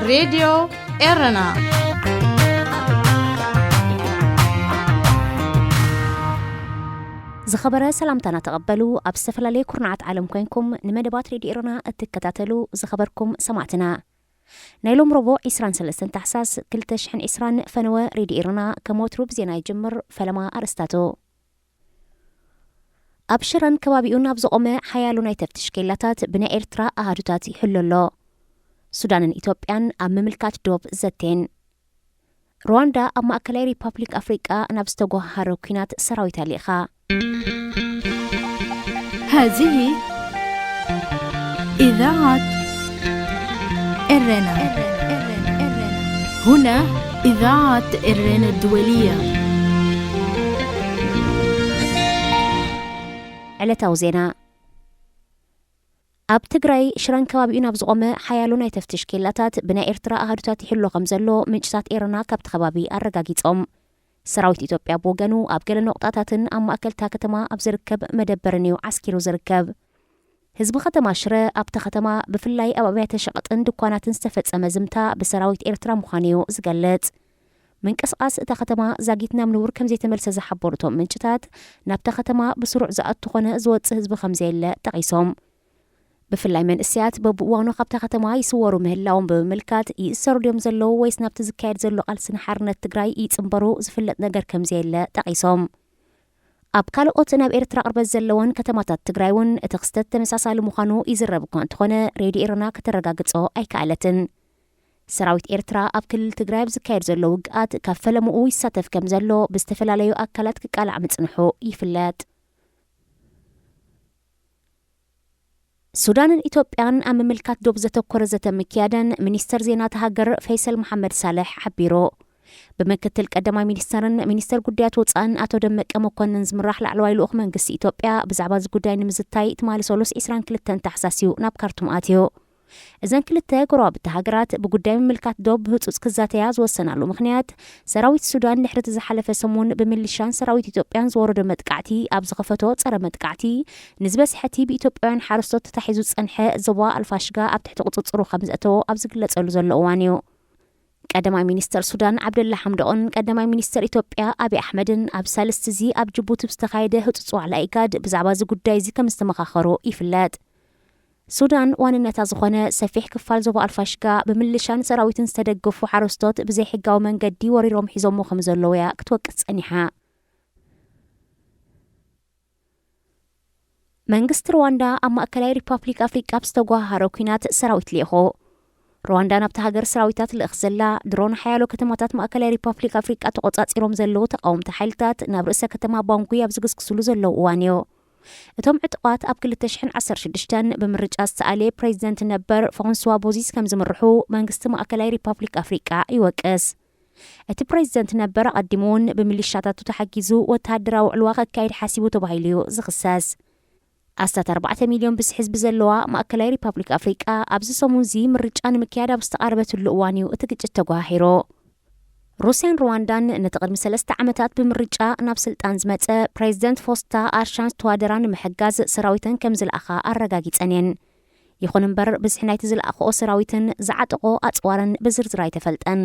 ሬድዮ ኤረና። ዝኸበረ ሰላምታና ተቐበሉ። ኣብ ዝተፈላለየ ኩርናዓት ዓለም ኮይንኩም ንመደባት ሬድዮ ኤረና እትከታተሉ ዝኸበርኩም ሰማዕትና፣ ናይ ሎም ረቡዕ ዕስራን ሰለስተን ታሕሳስ ክልተ ሽሕን ዕስራን ፈነወ ሬድዮ ኤረና ከም ወትሩ ብዜና ይጅምር። ፈለማ ኣርእስታቱ። ኣብ ሽረን ከባቢኡን ኣብ ዝቖመ ሓያሎ ናይ ተፍትሽ ኬላታት ብናይ ኤርትራ ኣሃዱታት ይሕሎ ኣሎ። ሱዳንን ኢትዮጵያን ኣብ ምምልካት ዶብ ዘቴን። ሩዋንዳ ኣብ ማእከላይ ሪፓብሊክ ኣፍሪቃ ናብ ዝተጓሃረ ኲናት ሰራዊታ ልኢኻ። هذه إذاعة إرنا. هنا إذاعة إرنا الدولية. ዕለታዊ ዜና። ኣብ ትግራይ ሽረን ከባቢኡን ኣብ ዝቖመ ሓያሎ ናይ ተፍትሽ ኬላታት ብናይ ኤርትራ ኣሃዱታት ይሕሎ ከም ዘሎ ምንጭታት ኤረና ካብቲ ከባቢ ኣረጋጊጾም። ሰራዊት ኢትዮጵያ ብወገኑ ኣብ ገለ ነቑጣታትን ኣብ ማእከልታ ከተማ ኣብ ዝርከብ መደበርን እዩ ዓስኪሩ ዝርከብ። ህዝቢ ከተማ ሽረ ኣብታ ከተማ ብፍላይ ኣብ ኣብያተ ሸቐጥን ድኳናትን ዝተፈጸመ ዝምታ ብሰራዊት ኤርትራ ምዃኑ እዩ ዝገልጽ። ምንቅስቓስ እታ ከተማ ዛጊት ናብ ንቡር ከም ዘይተመልሰ ዝሓበሩ እቶም ምንጭታት፣ ናብታ ከተማ ብስሩዕ ዝኣቱ ኮነ ዝወጽእ ህዝቢ ከም ዘየለ ጠቒሶም። ብፍላይ መንእሰያት በብእዋኑ ካብታ ከተማ ይስወሩ ምህላዎም ብምምልካት፣ ይእሰሩ ድዮም ዘለዉ ወይስ ናብቲ ዝካየድ ዘሎ ቃልሲ ንሓርነት ትግራይ ይጽንበሩ ዝፍለጥ ነገር ከም ዘየለ ጠቒሶም። ኣብ ካልኦት ናብ ኤርትራ ቅርበት ዘለወን ከተማታት ትግራይ እውን እቲ ክስተት ተመሳሳሊ ምዃኑ ይዝረብ እኳ እንተኾነ፣ ሬድዮ ኤረና ከተረጋግጾ ኣይከኣለትን። ሰራዊት ኤርትራ ኣብ ክልል ትግራይ ኣብ ዝካየድ ዘሎ ውግኣት ካብ ፈለምኡ ይሳተፍ ከም ዘሎ ብዝተፈላለዩ ኣካላት ክቃላዕ ምጽንሑ ይፍለጥ። ሱዳንን ኢትዮጵያን ኣብ ምምልካት ዶብ ዘተኮረ ዘተ ምክያደን ሚኒስተር ዜና እታ ሃገር ፈይሰል መሓመድ ሳልሕ ሓቢሩ። ብምክትል ቀዳማይ ሚኒስተርን ሚኒስተር ጉዳያት ወጻእን ኣቶ ደመቀ መኮንን ዝምራሕ ላዕለዋይ ልኡኽ መንግስቲ ኢትዮጵያ ብዛዕባ እዚ ጉዳይ ንምዝታይ ትማሊ ሰሉስ ዕስራን ክልተን ታሕሳስ እዩ ናብ ካርቱም ኣትዩ። እዘን ክልተ ጎረባብቲ ሃገራት ብጉዳይ ምምልካት ዶብ ብህጹጽ ክዛተያ ዝወሰናሉ ምኽንያት፣ ሰራዊት ሱዳን ድሕሪ እቲ ዝሓለፈ ሰሙን ብምልሻን ሰራዊት ኢትዮጵያን ዝወረዶ መጥቃዕቲ ኣብ ዝኸፈቶ ጸረ መጥቃዕቲ፣ ንዝበዝሐ እቲ ብኢትዮጵያውያን ሓረስቶት ተታሒዙ ዝጸንሐ ዞባ ኣልፋሽጋ ኣብ ትሕቲ ቁጽጽሩ ከም ዘእተዎ ኣብ ዝግለጸሉ ዘሎ እዋን እዩ። ቀዳማይ ሚኒስተር ሱዳን ዓብደላ ሓምዶቕን ቀዳማይ ሚኒስተር ኢትዮጵያ ኣብይ ኣሕመድን ኣብ ሳልስቲ እዚ ኣብ ጅቡቲ ብዝተኻየደ ህጹጽ ዋዕላ ኢጋድ ብዛዕባ እዚ ጉዳይ እዚ ከም ዝተመኻኸሩ ይፍለጥ። ሱዳን ዋንነታ ዝኾነ ሰፊሕ ክፋል ዞባ ኣልፋሽጋ ብምልሻን ሰራዊትን ዝተደገፉ ሓረስቶት ብዘይሕጋዊ መንገዲ ወሪሮም ሒዞሞ ከም ዘለዉ እያ ክትወቅስ ጸኒሓ። መንግስቲ ሩዋንዳ ኣብ ማእከላይ ሪፓብሊክ ኣፍሪቃ ብዝተጓሃሃረ ኲናት ሰራዊት ልኢኹ። ሩዋንዳ ናብታ ሃገር ሰራዊታ ትልእኽ ዘላ፣ ድሮ ንሓያሎ ከተማታት ማእከላይ ሪፓብሊክ ኣፍሪቃ ተቖጻጺሮም ዘለዉ ተቓወምቲ ሓይልታት ናብ ርእሰ ከተማ ባንጉይ ኣብ ዝግስግስሉ ዘለዉ እዋን እዩ። እቶም ዕጡቓት ኣብ ክልተ ሽሕን ዓሰርተ ሽዱሽተን ብምርጫ ዝተኣልየ ፕሬዚደንት ነበር ፍራንስዋ ቦዚዝ ከም ዝምርሑ መንግስቲ ማእከላይ ሪፓብሊክ ኣፍሪቃ ይወቅስ። እቲ ፕሬዚደንት ነበር ኣቐዲሙ እውን ብምሊሻታቱ ተሓጊዙ ወተሃደራዊ ዕልዋ ከካይድ ሓሲቡ ተባሂሉ እዩ ዝኽሰስ። ኣስታት ኣርባዕተ ሚልዮን ብዝሒ ህዝቢ ዘለዋ ማእከላይ ሪፓብሊክ ኣፍሪቃ ኣብዚ ሰሙን እዚ ምርጫ ንምክያድ ኣብ ዝተቓረበትሉ እዋን እዩ እቲ ግጭት ተጓሃሂሩ። ሩስያን ሩዋንዳን ነቲ ቅድሚ ሰለስተ ዓመታት ብምርጫ ናብ ስልጣን ዝመጸ ፕሬዚደንት ፎስታ ኣርሻንስ ተዋደራ ንምሕጋዝ ሰራዊተን ከም ዝለኣኻ ኣረጋጊጸን እየን። ይኹን እምበር፣ ብዝሒ ናይቲ ዝለኣኽኦ ሰራዊትን ዝዓጠቖ ኣጽዋርን ብዝርዝር ኣይተፈልጠን።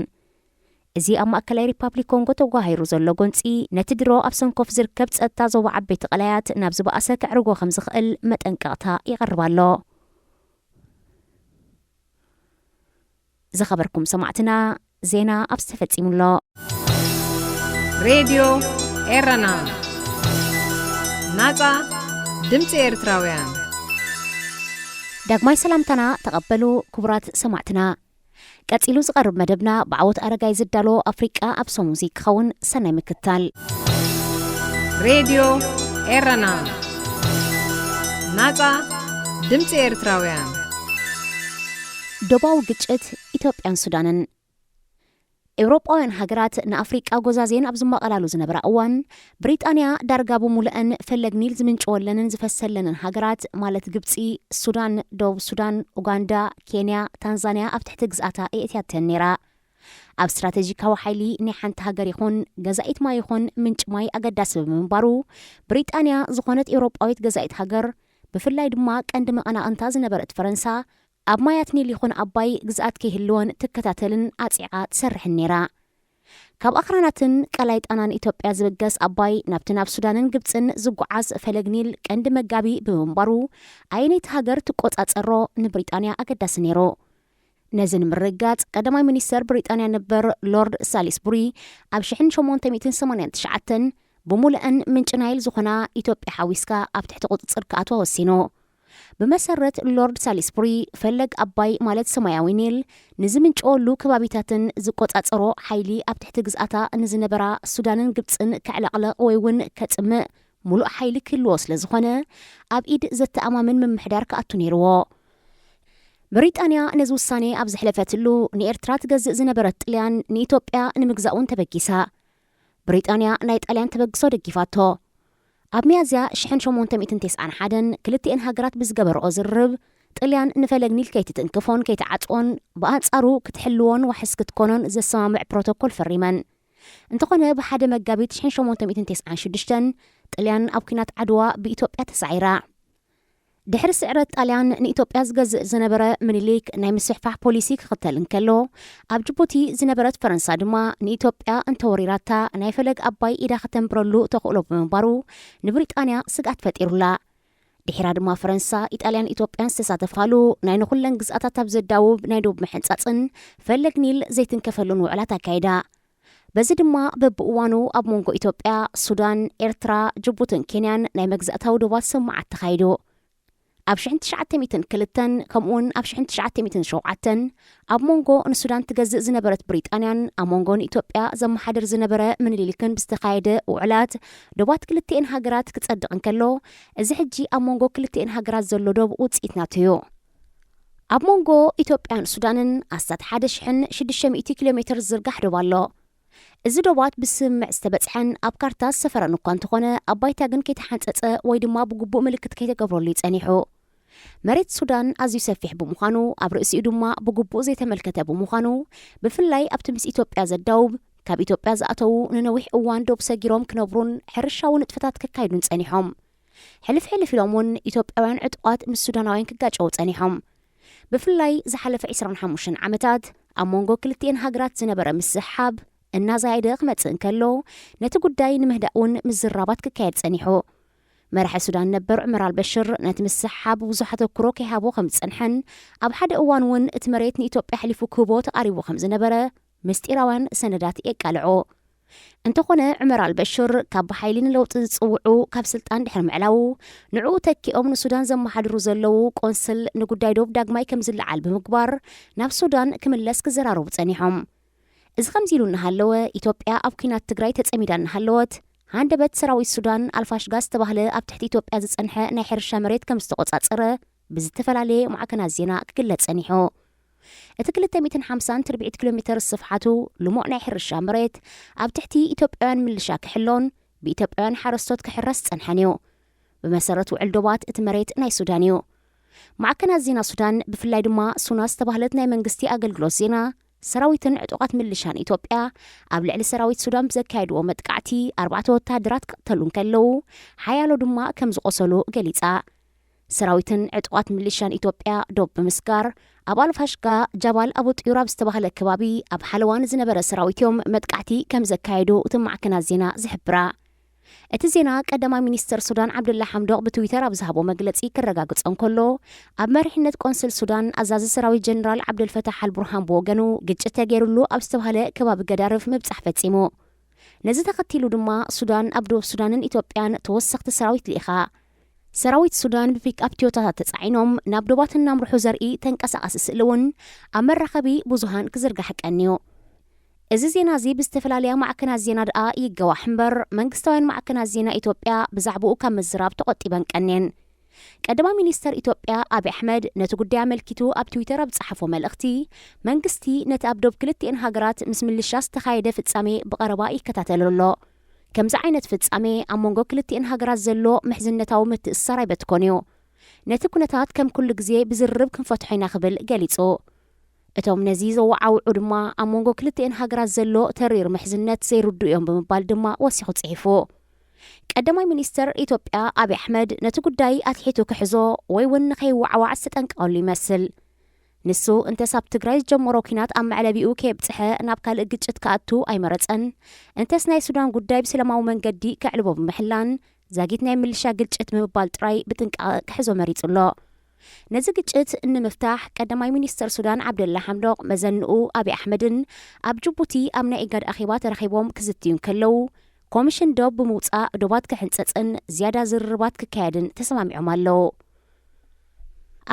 እዚ ኣብ ማእከላይ ሪፓብሊክ ኮንጎ ተጓሂሩ ዘሎ ጎንጺ፣ ነቲ ድሮ ኣብ ሰንኮፍ ዝርከብ ጸጥታ ዞባ ዓበይቲ ቀላያት ናብ ዝበኣሰ ከዕርጎ ከም ዝኽእል መጠንቀቕታ ይቐርብ ኣሎ። ዝኸበርኩም ሰማዕትና፣ ዜና ኣብዚ ተፈጺሙ ኣሎ። ሬድዮ ኤረና፣ ናጻ ድምጺ ኤርትራውያን። ዳግማይ ሰላምታና ተቐበሉ ክቡራት ሰማዕትና። ቀጺሉ ዝቐርብ መደብና ብዓወት ኣረጋይ ዝዳሎ ኣፍሪቃ ኣብ ሰሙዚ ክኸውን፣ ሰናይ ምክትታል። ሬድዮ ኤረና፣ ናጻ ድምጺ ኤርትራውያን። ዶባዊ ግጭት ኢትዮጵያን ሱዳንን። ኤውሮጳውያን ሃገራት ንኣፍሪቃ ጎዛዜን ኣብ ዝማቐላሉ ዝነበራ እዋን፣ ብሪጣንያ ዳርጋ ብሙሉአን ፈለግ ኒል ዝምንጭወለንን ዝፈሰለንን ሃገራት፣ ማለት ግብጺ፣ ሱዳን፣ ደቡብ ሱዳን፣ ኡጋንዳ፣ ኬንያ፣ ታንዛንያ ኣብ ትሕቲ ግዝኣታ የእትያተን ነይራ። ኣብ ስትራተጂካዊ ሓይሊ ናይ ሓንቲ ሃገር ይኹን፣ ገዛኢት ማይ ይኹን፣ ምንጪ ማይ ኣገዳሲ ብምንባሩ፣ ብሪጣንያ ዝኾነት ኤውሮጳዊት ገዛኢት ሃገር፣ ብፍላይ ድማ ቀንዲ መቐናቕንታ ዝነበረት ፈረንሳ፣ ኣብ ማያት ኒል ይኹን ኣባይ ግዝኣት ከይህልወን ትከታተልን ኣጽዒቓ ትሰርሕን ነይራ። ካብ ኣኽራናትን ቀላይ ጣናን ኢትዮጵያ ዝብገስ ኣባይ ናብቲ ናብ ሱዳንን ግብጽን ዝጓዓዝ ፈለግ ኒል ቀንዲ መጋቢ ብምንባሩ፣ ኣየነይቲ ሃገር ትቆጻጸሮ ንብሪጣንያ ኣገዳሲ ነይሩ። ነዚ ንምርግጋጽ፣ ቀዳማይ ሚኒስተር ብሪጣንያ ነበር ሎርድ ሳሊስቡሪ ኣብ ሽሕን ሸሞንተ ሚእትን ሰማንያን ትሽዓተን ብሙሉአን ምንጪ ናይል ዝኾና ኢትዮጵያ ሓዊስካ ኣብ ትሕቲ ቁጽጽር ክኣትዋ ወሲኑ። ብመሰረት ሎርድ ሳሊስቡሪ፣ ፈለግ ኣባይ ማለት ሰማያዊ ኒል ንዝምንጭወሉ ከባቢታትን ዝቆጻጸሮ ሓይሊ ኣብ ትሕቲ ግዝኣታ ንዝነበራ ሱዳንን ግብጽን ከዕለቕለቕ ወይ እውን ከጽምእ ሙሉእ ሓይሊ ክህልዎ ስለ ዝኾነ፣ ኣብ ኢድ ዘተኣማምን ምምሕዳር ክኣቱ ነይርዎ። ብሪጣንያ ነዚ ውሳኔ ኣብ ዘሕለፈትሉ፣ ንኤርትራ ትገዝእ ዝነበረት ጥልያን ንኢትዮጵያ ንምግዛእ እውን ተበጊሳ። ብሪጣንያ ናይ ጣልያን ተበግሶ ደጊፋቶ። ኣብ ሚያዝያ ሽሕን ሸሞንተ ሚእትን ተስዓን ሓደን ክልቲኤን ሃገራት ብዝገበርኦ ዝርርብ፣ ጥልያን ንፈለግ ኒል ከይትትንክፎን ከይትዓጽዎን፣ ብኣንጻሩ ክትሕልዎን ዋሕስ ክትኮኖን ዘሰማምዕ ፕሮቶኮል ፈሪመን። እንተኾነ፣ ብሓደ መጋቢት ሽሕን ሸሞንተ ሚእትን ተስዓን ሽዱሽተን ጥልያን ኣብ ኲናት ዓድዋ ብኢትዮጵያ ተሳዒራ። ድሕሪ ስዕረት ጣልያን ንኢትዮጵያ ዝገዝእ ዝነበረ ምኒልክ ናይ ምስፍሕፋሕ ፖሊሲ ክኽተል እንከሎ፣ ኣብ ጅቡቲ ዝነበረት ፈረንሳ ድማ ንኢትዮጵያ እንተወሪራታ ናይ ፈለግ ኣባይ ኢዳ ከተንብረሉ ተኽእሎ ብምንባሩ ንብሪጣንያ ስግኣት ፈጢሩላ። ድሒራ ድማ ፈረንሳ፣ ኢጣልያን ኢትዮጵያን ዝተሳተፋሉ ናይ ንኹለን ግዝኣታት ኣብ ዘዳውብ ናይ ዶብ ምሕንጻጽን ፈለግ ኒል ዘይትንከፈሉን ውዕላት ኣካይዳ። በዚ ድማ በብእዋኑ ኣብ መንጎ ኢትዮጵያ፣ ሱዳን፣ ኤርትራ፣ ጅቡትን ኬንያን ናይ መግዛእታዊ ዶባት ስምምዓት ተኻይዱ። ኣብ ሽሕን ትሽዓተ ሚእትን ክልተን ከምኡውን ኣብ ሽሕን ትሽዓተ ሚእትን ሸውዓተን ኣብ መንጎ ንሱዳን ትገዝእ ዝነበረት ብሪጣንያን ኣብ መንጎ ንኢትዮጵያ ዘመሓድር ዝነበረ ምኒልክን ብዝተኻየደ ውዕላት ዶባት ክልቲኤን ሃገራት ክጸድቕ እንከሎ፣ እዚ ሕጂ ኣብ መንጎ ክልቲኤን ሃገራት ዘሎ ዶብ ውጽኢት ናቱ እዩ። ኣብ መንጎ ኢትዮጵያን ሱዳንን ኣስታት ሓደ ሽሕን ሽዱሽተ ሚእቲ ኪሎ ሜትር ዝዝርጋሕ ዶብ ኣሎ። እዚ ዶባት ብስምምዕ ዝተበጽሐን ኣብ ካርታ ዝሰፈረን እኳ እንተኾነ፣ ኣብ ባይታ ግን ከይተሓንጸጸ ወይ ድማ ብግቡእ ምልክት ከይተገብረሉ እዩ ጸኒሑ። መሬት ሱዳን ኣዝዩ ሰፊሕ ብምዃኑ፣ ኣብ ርእሲኡ ድማ ብግቡእ ዘይተመልከተ ብምዃኑ፣ ብፍላይ ኣብቲ ምስ ኢትዮጵያ ዘዳውብ፣ ካብ ኢትዮጵያ ዝኣተዉ ንነዊሕ እዋን ዶብ ሰጊሮም ክነብሩን ሕርሻዊ ንጥፈታት ከካይዱን ጸኒሖም። ሕልፍ ሕልፍ ኢሎም እውን ኢትዮጵያውያን ዕጡቓት ምስ ሱዳናውያን ክጋጨዉ ጸኒሖም። ብፍላይ ዝሓለፈ ዕስራን ሓሙሽተን ዓመታት ኣብ መንጎ ክልቲኤን ሃገራት ዝነበረ ምስሕሓብ እናዛየደ ክመጽእ እንከሎ፣ ነቲ ጉዳይ ንምህዳእ እውን ምዝርራባት ክካየድ ጸኒሑ። መራሒ ሱዳን ነበር ዑመር ኣልበሽር ነቲ ምስሕሓብ ብዙሕ ኣተኩሮ ከይሃቦ ከም ዝጸንሐን፣ ኣብ ሓደ እዋን እውን እቲ መሬት ንኢትዮጵያ ኣሕሊፉ ክህቦ ተቓሪቡ ከም ዝነበረ ምስጢራውያን ሰነዳት የቃልዑ። እንተኾነ፣ ዑመር ኣልበሽር ካብ ብሓይሊ ንለውጢ ዝጽውዑ ካብ ስልጣን ድሕሪ ምዕላዉ፣ ንዕኡ ተኪኦም ንሱዳን ዘመሓድሩ ዘለዉ ቆንስል ንጉዳይ ዶብ ዳግማይ ከም ዝለዓል ብምግባር፣ ናብ ሱዳን ክምለስ ክዘራረቡ ጸኒሖም። እዚ ከምዚ ኢሉ እናሃለወ፣ ኢትዮጵያ ኣብ ኲናት ትግራይ ተጸሚዳ እናሃለወት፣ ሃንደበት ሰራዊት ሱዳን ኣልፋሽጋ ዝተባህለ ኣብ ትሕቲ ኢትዮጵያ ዝጸንሐ ናይ ሕርሻ መሬት ከም ዝተቖጻጸረ ብዝተፈላለየ ማዕከናት ዜና ክግለጽ ጸኒሑ። እቲ ክልተ ሚእትን ሓምሳን ትርብዒት ኪሎ ሜተር ስፍሓቱ ልሙዕ ናይ ሕርሻ መሬት ኣብ ትሕቲ ኢትዮጵያውያን ምልሻ ክሕሎን ብኢትዮጵያውያን ሓረስቶት ክሕረስ ዝጸንሐን እዩ። ብመሰረት ውዕል ዶባት እቲ መሬት ናይ ሱዳን እዩ። ማዕከናት ዜና ሱዳን፣ ብፍላይ ድማ ሱና ዝተባህለት ናይ መንግስቲ ኣገልግሎት ዜና፣ ሰራዊትን ዕጡቓት ምልሻን ኢትዮጵያ ኣብ ልዕሊ ሰራዊት ሱዳን ብዘካየድዎ መጥቃዕቲ ኣርባዕተ ወተሃደራት ክቕተሉ እንከለዉ፣ ሓያሎ ድማ ከም ዝቖሰሉ ገሊጻ። ሰራዊትን ዕጡቓት ምልሻን ኢትዮጵያ ዶብ ብምስጋር፣ ኣብ ኣልፋሽጋ ጃባል ኣቡ ጥዩር ኣብ ዝተባህለ ከባቢ ኣብ ሓለዋ ንዝነበረ ሰራዊት እዮም መጥቃዕቲ ከም ዘካየዱ እቶም ማዕከናት ዜና ዝሕብራ። እቲ ዜና ቀዳማይ ሚኒስተር ሱዳን ዓብደላ ሓምዶቕ ብትዊተር ኣብ ዝሃቦ መግለጺ ክረጋግጾ እንከሎ፣ ኣብ መሪሕነት ቆንስል ሱዳን ኣዛዚ ሰራዊት ጀነራል ዓብደልፈታሕ ኣልቡርሃን ብወገኑ፣ ግጭት ተገይሩሉ ኣብ ዝተባህለ ከባቢ ገዳርፍ ምብጻሕ ፈጺሙ። ነዚ ተኸቲሉ ድማ ሱዳን ኣብ ደቡብ ሱዳንን ኢትዮጵያን ተወሰኽቲ ሰራዊት ልኢኻ። ሰራዊት ሱዳን ብፒክኣፕ ቶዮታታት ተጻዒኖም ናብ ዶባት እናምርሑ ዘርኢ ተንቀሳቓሲ ስእሊ እውን ኣብ መራኸቢ ብዙሃን ክዝርጋሕ ቀንዩ። እዚ ዜና እዚ ብዝተፈላለያ ማዕከናት ዜና ደኣ ይገዋሕ እምበር፣ መንግስታውያን ማዕከናት ዜና ኢትዮጵያ ብዛዕባኡ ካብ ምዝራብ ተቖጢበን ቀንየን። ቀዳማይ ሚኒስተር ኢትዮጵያ ኣብይ ኣሕመድ ነቲ ጉዳይ ኣመልኪቱ ኣብ ትዊተር ኣብ ዝጸሓፎ መልእኽቲ፣ መንግስቲ ነቲ ኣብ ዶብ ክልቲኤን ሃገራት ምስ ምልሻ ዝተኻየደ ፍጻሜ ብቐረባ ይከታተሎ ኣሎ። ከምዚ ዓይነት ፍጻሜ ኣብ መንጎ ክልቲኤን ሃገራት ዘሎ ምሕዝነታዊ ምትእስሳር ኣይበትኮን እዩ። ነቲ ኩነታት ከም ኩሉ ግዜ ብዝርርብ ክንፈትሖ ኢና ክብል ገሊጹ። እቶም ነዚ ዘወዓውዑ ድማ ኣብ መንጎ ክልቲኤን ሃገራት ዘሎ ተሪር ምሕዝነት ዘይርድኡ እዮም ብምባል ድማ ወሲኹ ጽሒፉ። ቀዳማይ ሚኒስተር ኢትዮጵያ ኣብይ ኣሕመድ ነቲ ጉዳይ ኣትሒቱ ክሕዞ ወይ እውን ንኸይወዓዋዕ ዝተጠንቀቐሉ ይመስል። ንሱ እንተስ ኣብ ትግራይ ዝጀመሮ ኲናት ኣብ መዕለቢኡ ከየብጽሐ ናብ ካልእ ግጭት ክኣቱ ኣይመረጸን፣ እንተስ ናይ ሱዳን ጉዳይ ብሰላማዊ መንገዲ ከዕልቦ ብምሕላን ዛጊት ናይ ምልሻ ግጭት ምብባል ጥራይ ብጥንቃቐ ክሕዞ መሪጹ ኣሎ። ነዚ ግጭት ንምፍታሕ ቀዳማይ ሚኒስተር ሱዳን ዓብደላ ሓምዶቕ መዘንኡ ኣብይ ኣሕመድን ኣብ ጅቡቲ ኣብ ናይ ኢጋድ ኣኼባ ተራኺቦም ክዝትዩ እንከለዉ፣ ኮሚሽን ዶብ ብምውጻእ ዶባት ክሕንጸጽን ዝያዳ ዝርርባት ክካየድን ተሰማሚዖም ኣለዉ።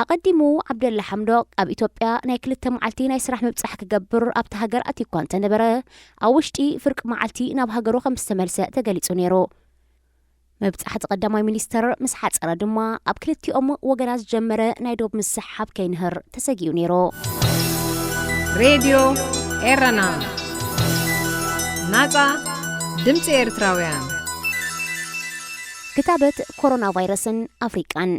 ኣቐዲሙ ዓብደላ ሓምዶቕ ኣብ ኢትዮጵያ ናይ ክልተ መዓልቲ ናይ ስራሕ ምብጻሕ ክገብር ኣብቲ ሃገር ኣትዩ እኳ እንተነበረ፣ ኣብ ውሽጢ ፍርቂ መዓልቲ ናብ ሃገሩ ከም ዝተመልሰ ተገሊጹ ነይሩ። ምብጻሕ እቲ ቀዳማይ ሚኒስተር ምስ ሓጸረ ድማ፣ ኣብ ክልቲኦም ወገናት ዝጀመረ ናይ ዶብ ምስሕሓብ ከይንህር ተሰጊኡ ነይሩ። ሬድዮ ኤረና፣ ናጻ ድምፂ ኤርትራውያን። ክታበት ኮሮና ቫይረስን ኣፍሪቃን።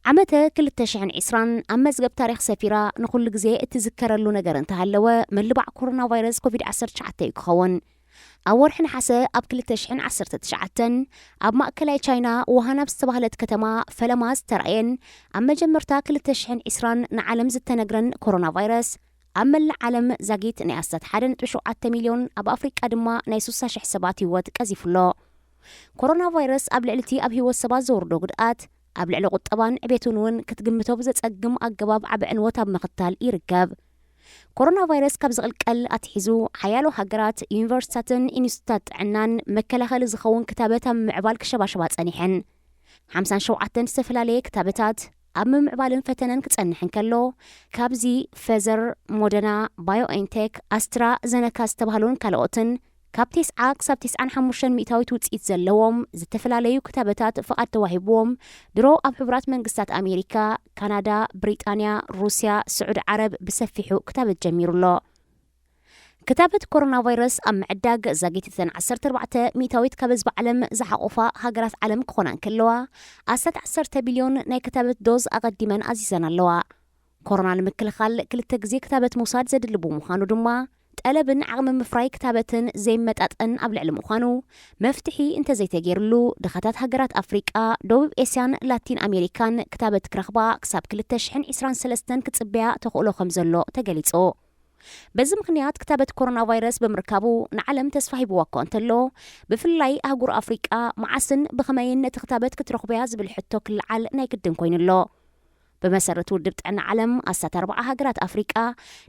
ዓመተ ክልተ ሽሕን ዕስራን ኣብ መዝገብ ታሪኽ ሰፊራ ንኹሉ ግዜ እትዝከረሉ ነገር እንተሃለወ፣ ምልባዕ ኮሮና ቫይረስ ኮቪድ ዓሰርተ ትሽዓተ እዩ ክኸውን። ኣብ ወርሒ ነሓሰ ኣብ ክልተ ሽሕን ዓሰርተ ትሽዓተን ኣብ ማእከላይ ቻይና ውሃን ኣብ ዝተባህለት ከተማ ፈለማ ዝተራእየን ኣብ መጀመርታ ክልተ ሽሕን ዕስራን ንዓለም ዝተነግረን ኮሮና ቫይረስ፣ ኣብ መላእ ዓለም ዛጊት ናይ ኣስታት ሓደ ነጥቢ ሸውዓተ ሚልዮን፣ ኣብ ኣፍሪቃ ድማ ናይ ስሳ ሽሕ ሰባት ህይወት ቀዚፉ ኣሎ። ኮሮና ቫይረስ ኣብ ልዕሊ እቲ ኣብ ህይወት ሰባት ዘውርዶ ጉድኣት፣ ኣብ ልዕሊ ቁጠባን ዕቤቱን እውን ክትግምቶ ብዘጸግም ኣገባብ ዓቢ ዕንወት ኣብ ምኽታል ይርከብ። ኮሮና ቫይረስ ካብ ዝቕልቀል ኣትሒዙ፣ ሓያሎ ሃገራት፣ ዩኒቨርሲታትን ኢንስቲቱታት ጥዕናን መከላኸሊ ዝኸውን ክታበት ኣብ ምምዕባል ክሸባሸባ ጸኒሐን። ሓምሳን ሸውዓተን ዝተፈላለየ ክታበታት ኣብ ምምዕባልን ፈተነን ክጸንሕ እንከሎ፣ ካብዚ ፋይዘር፣ ሞደና፣ ባዮኤንቴክ፣ ኣስትራ ዘነካ ዝተባህሉን ካልኦትን ካብ ተስዓ ክሳብ ተስዓን ሓሙሽተን ሚእታዊት ውጽኢት ዘለዎም ዝተፈላለዩ ክታበታት ፍቓድ ተዋሂብዎም ድሮ ኣብ ሕቡራት መንግስታት ኣሜሪካ፣ ካናዳ፣ ብሪጣንያ፣ ሩስያ፣ ስዑዲ ዓረብ ብሰፊሑ ክታበት ጀሚሩ ኣሎ። ክታበት ኮሮና ቫይረስ ኣብ ምዕዳግ ዛጊት እተን ዓሰርተ ኣርባዕተ ሚእታዊት ካብ ህዝቢ ዓለም ዝሓቑፋ ሃገራት ዓለም ክኾና እንከለዋ፣ ኣስታት ዓሰርተ ቢልዮን ናይ ክታበት ዶዝ ኣቐዲመን ኣዚዘን ኣለዋ። ኮሮና ንምክልኻል ክልተ ግዜ ክታበት ምውሳድ ዘድሊ ብምዃኑ ድማ፣ ጠለብን ዓቕሚ ምፍራይ ክታበትን ዘይመጣጠን ኣብ ልዕሊ ምዃኑ፣ መፍትሒ እንተዘይተገይርሉ፣ ድኻታት ሃገራት ኣፍሪቃ፣ ደቡብ ኤስያን ላቲን ኣሜሪካን ክታበት ክረኽባ ክሳብ ክልተ ሽሕን ዕስራን ሰለስተን ክጽበያ ተኽእሎ ከም ዘሎ ተገሊጹ። በዚ ምኽንያት ክታበት ኮሮና ቫይረስ ብምርካቡ ንዓለም ተስፋ ሂብዋ እኳ እንተሎ፣ ብፍላይ ኣህጉር ኣፍሪቃ መዓስን ብኸመይን ነቲ ክታበት ክትረኽቦያ ዝብል ሕቶ ክለዓል ናይ ግድን ኮይኑ ኣሎ። ብመሰረት ውድብ ጥዕና ዓለም፣ ኣስታት ኣርባዓ ሃገራት ኣፍሪቃ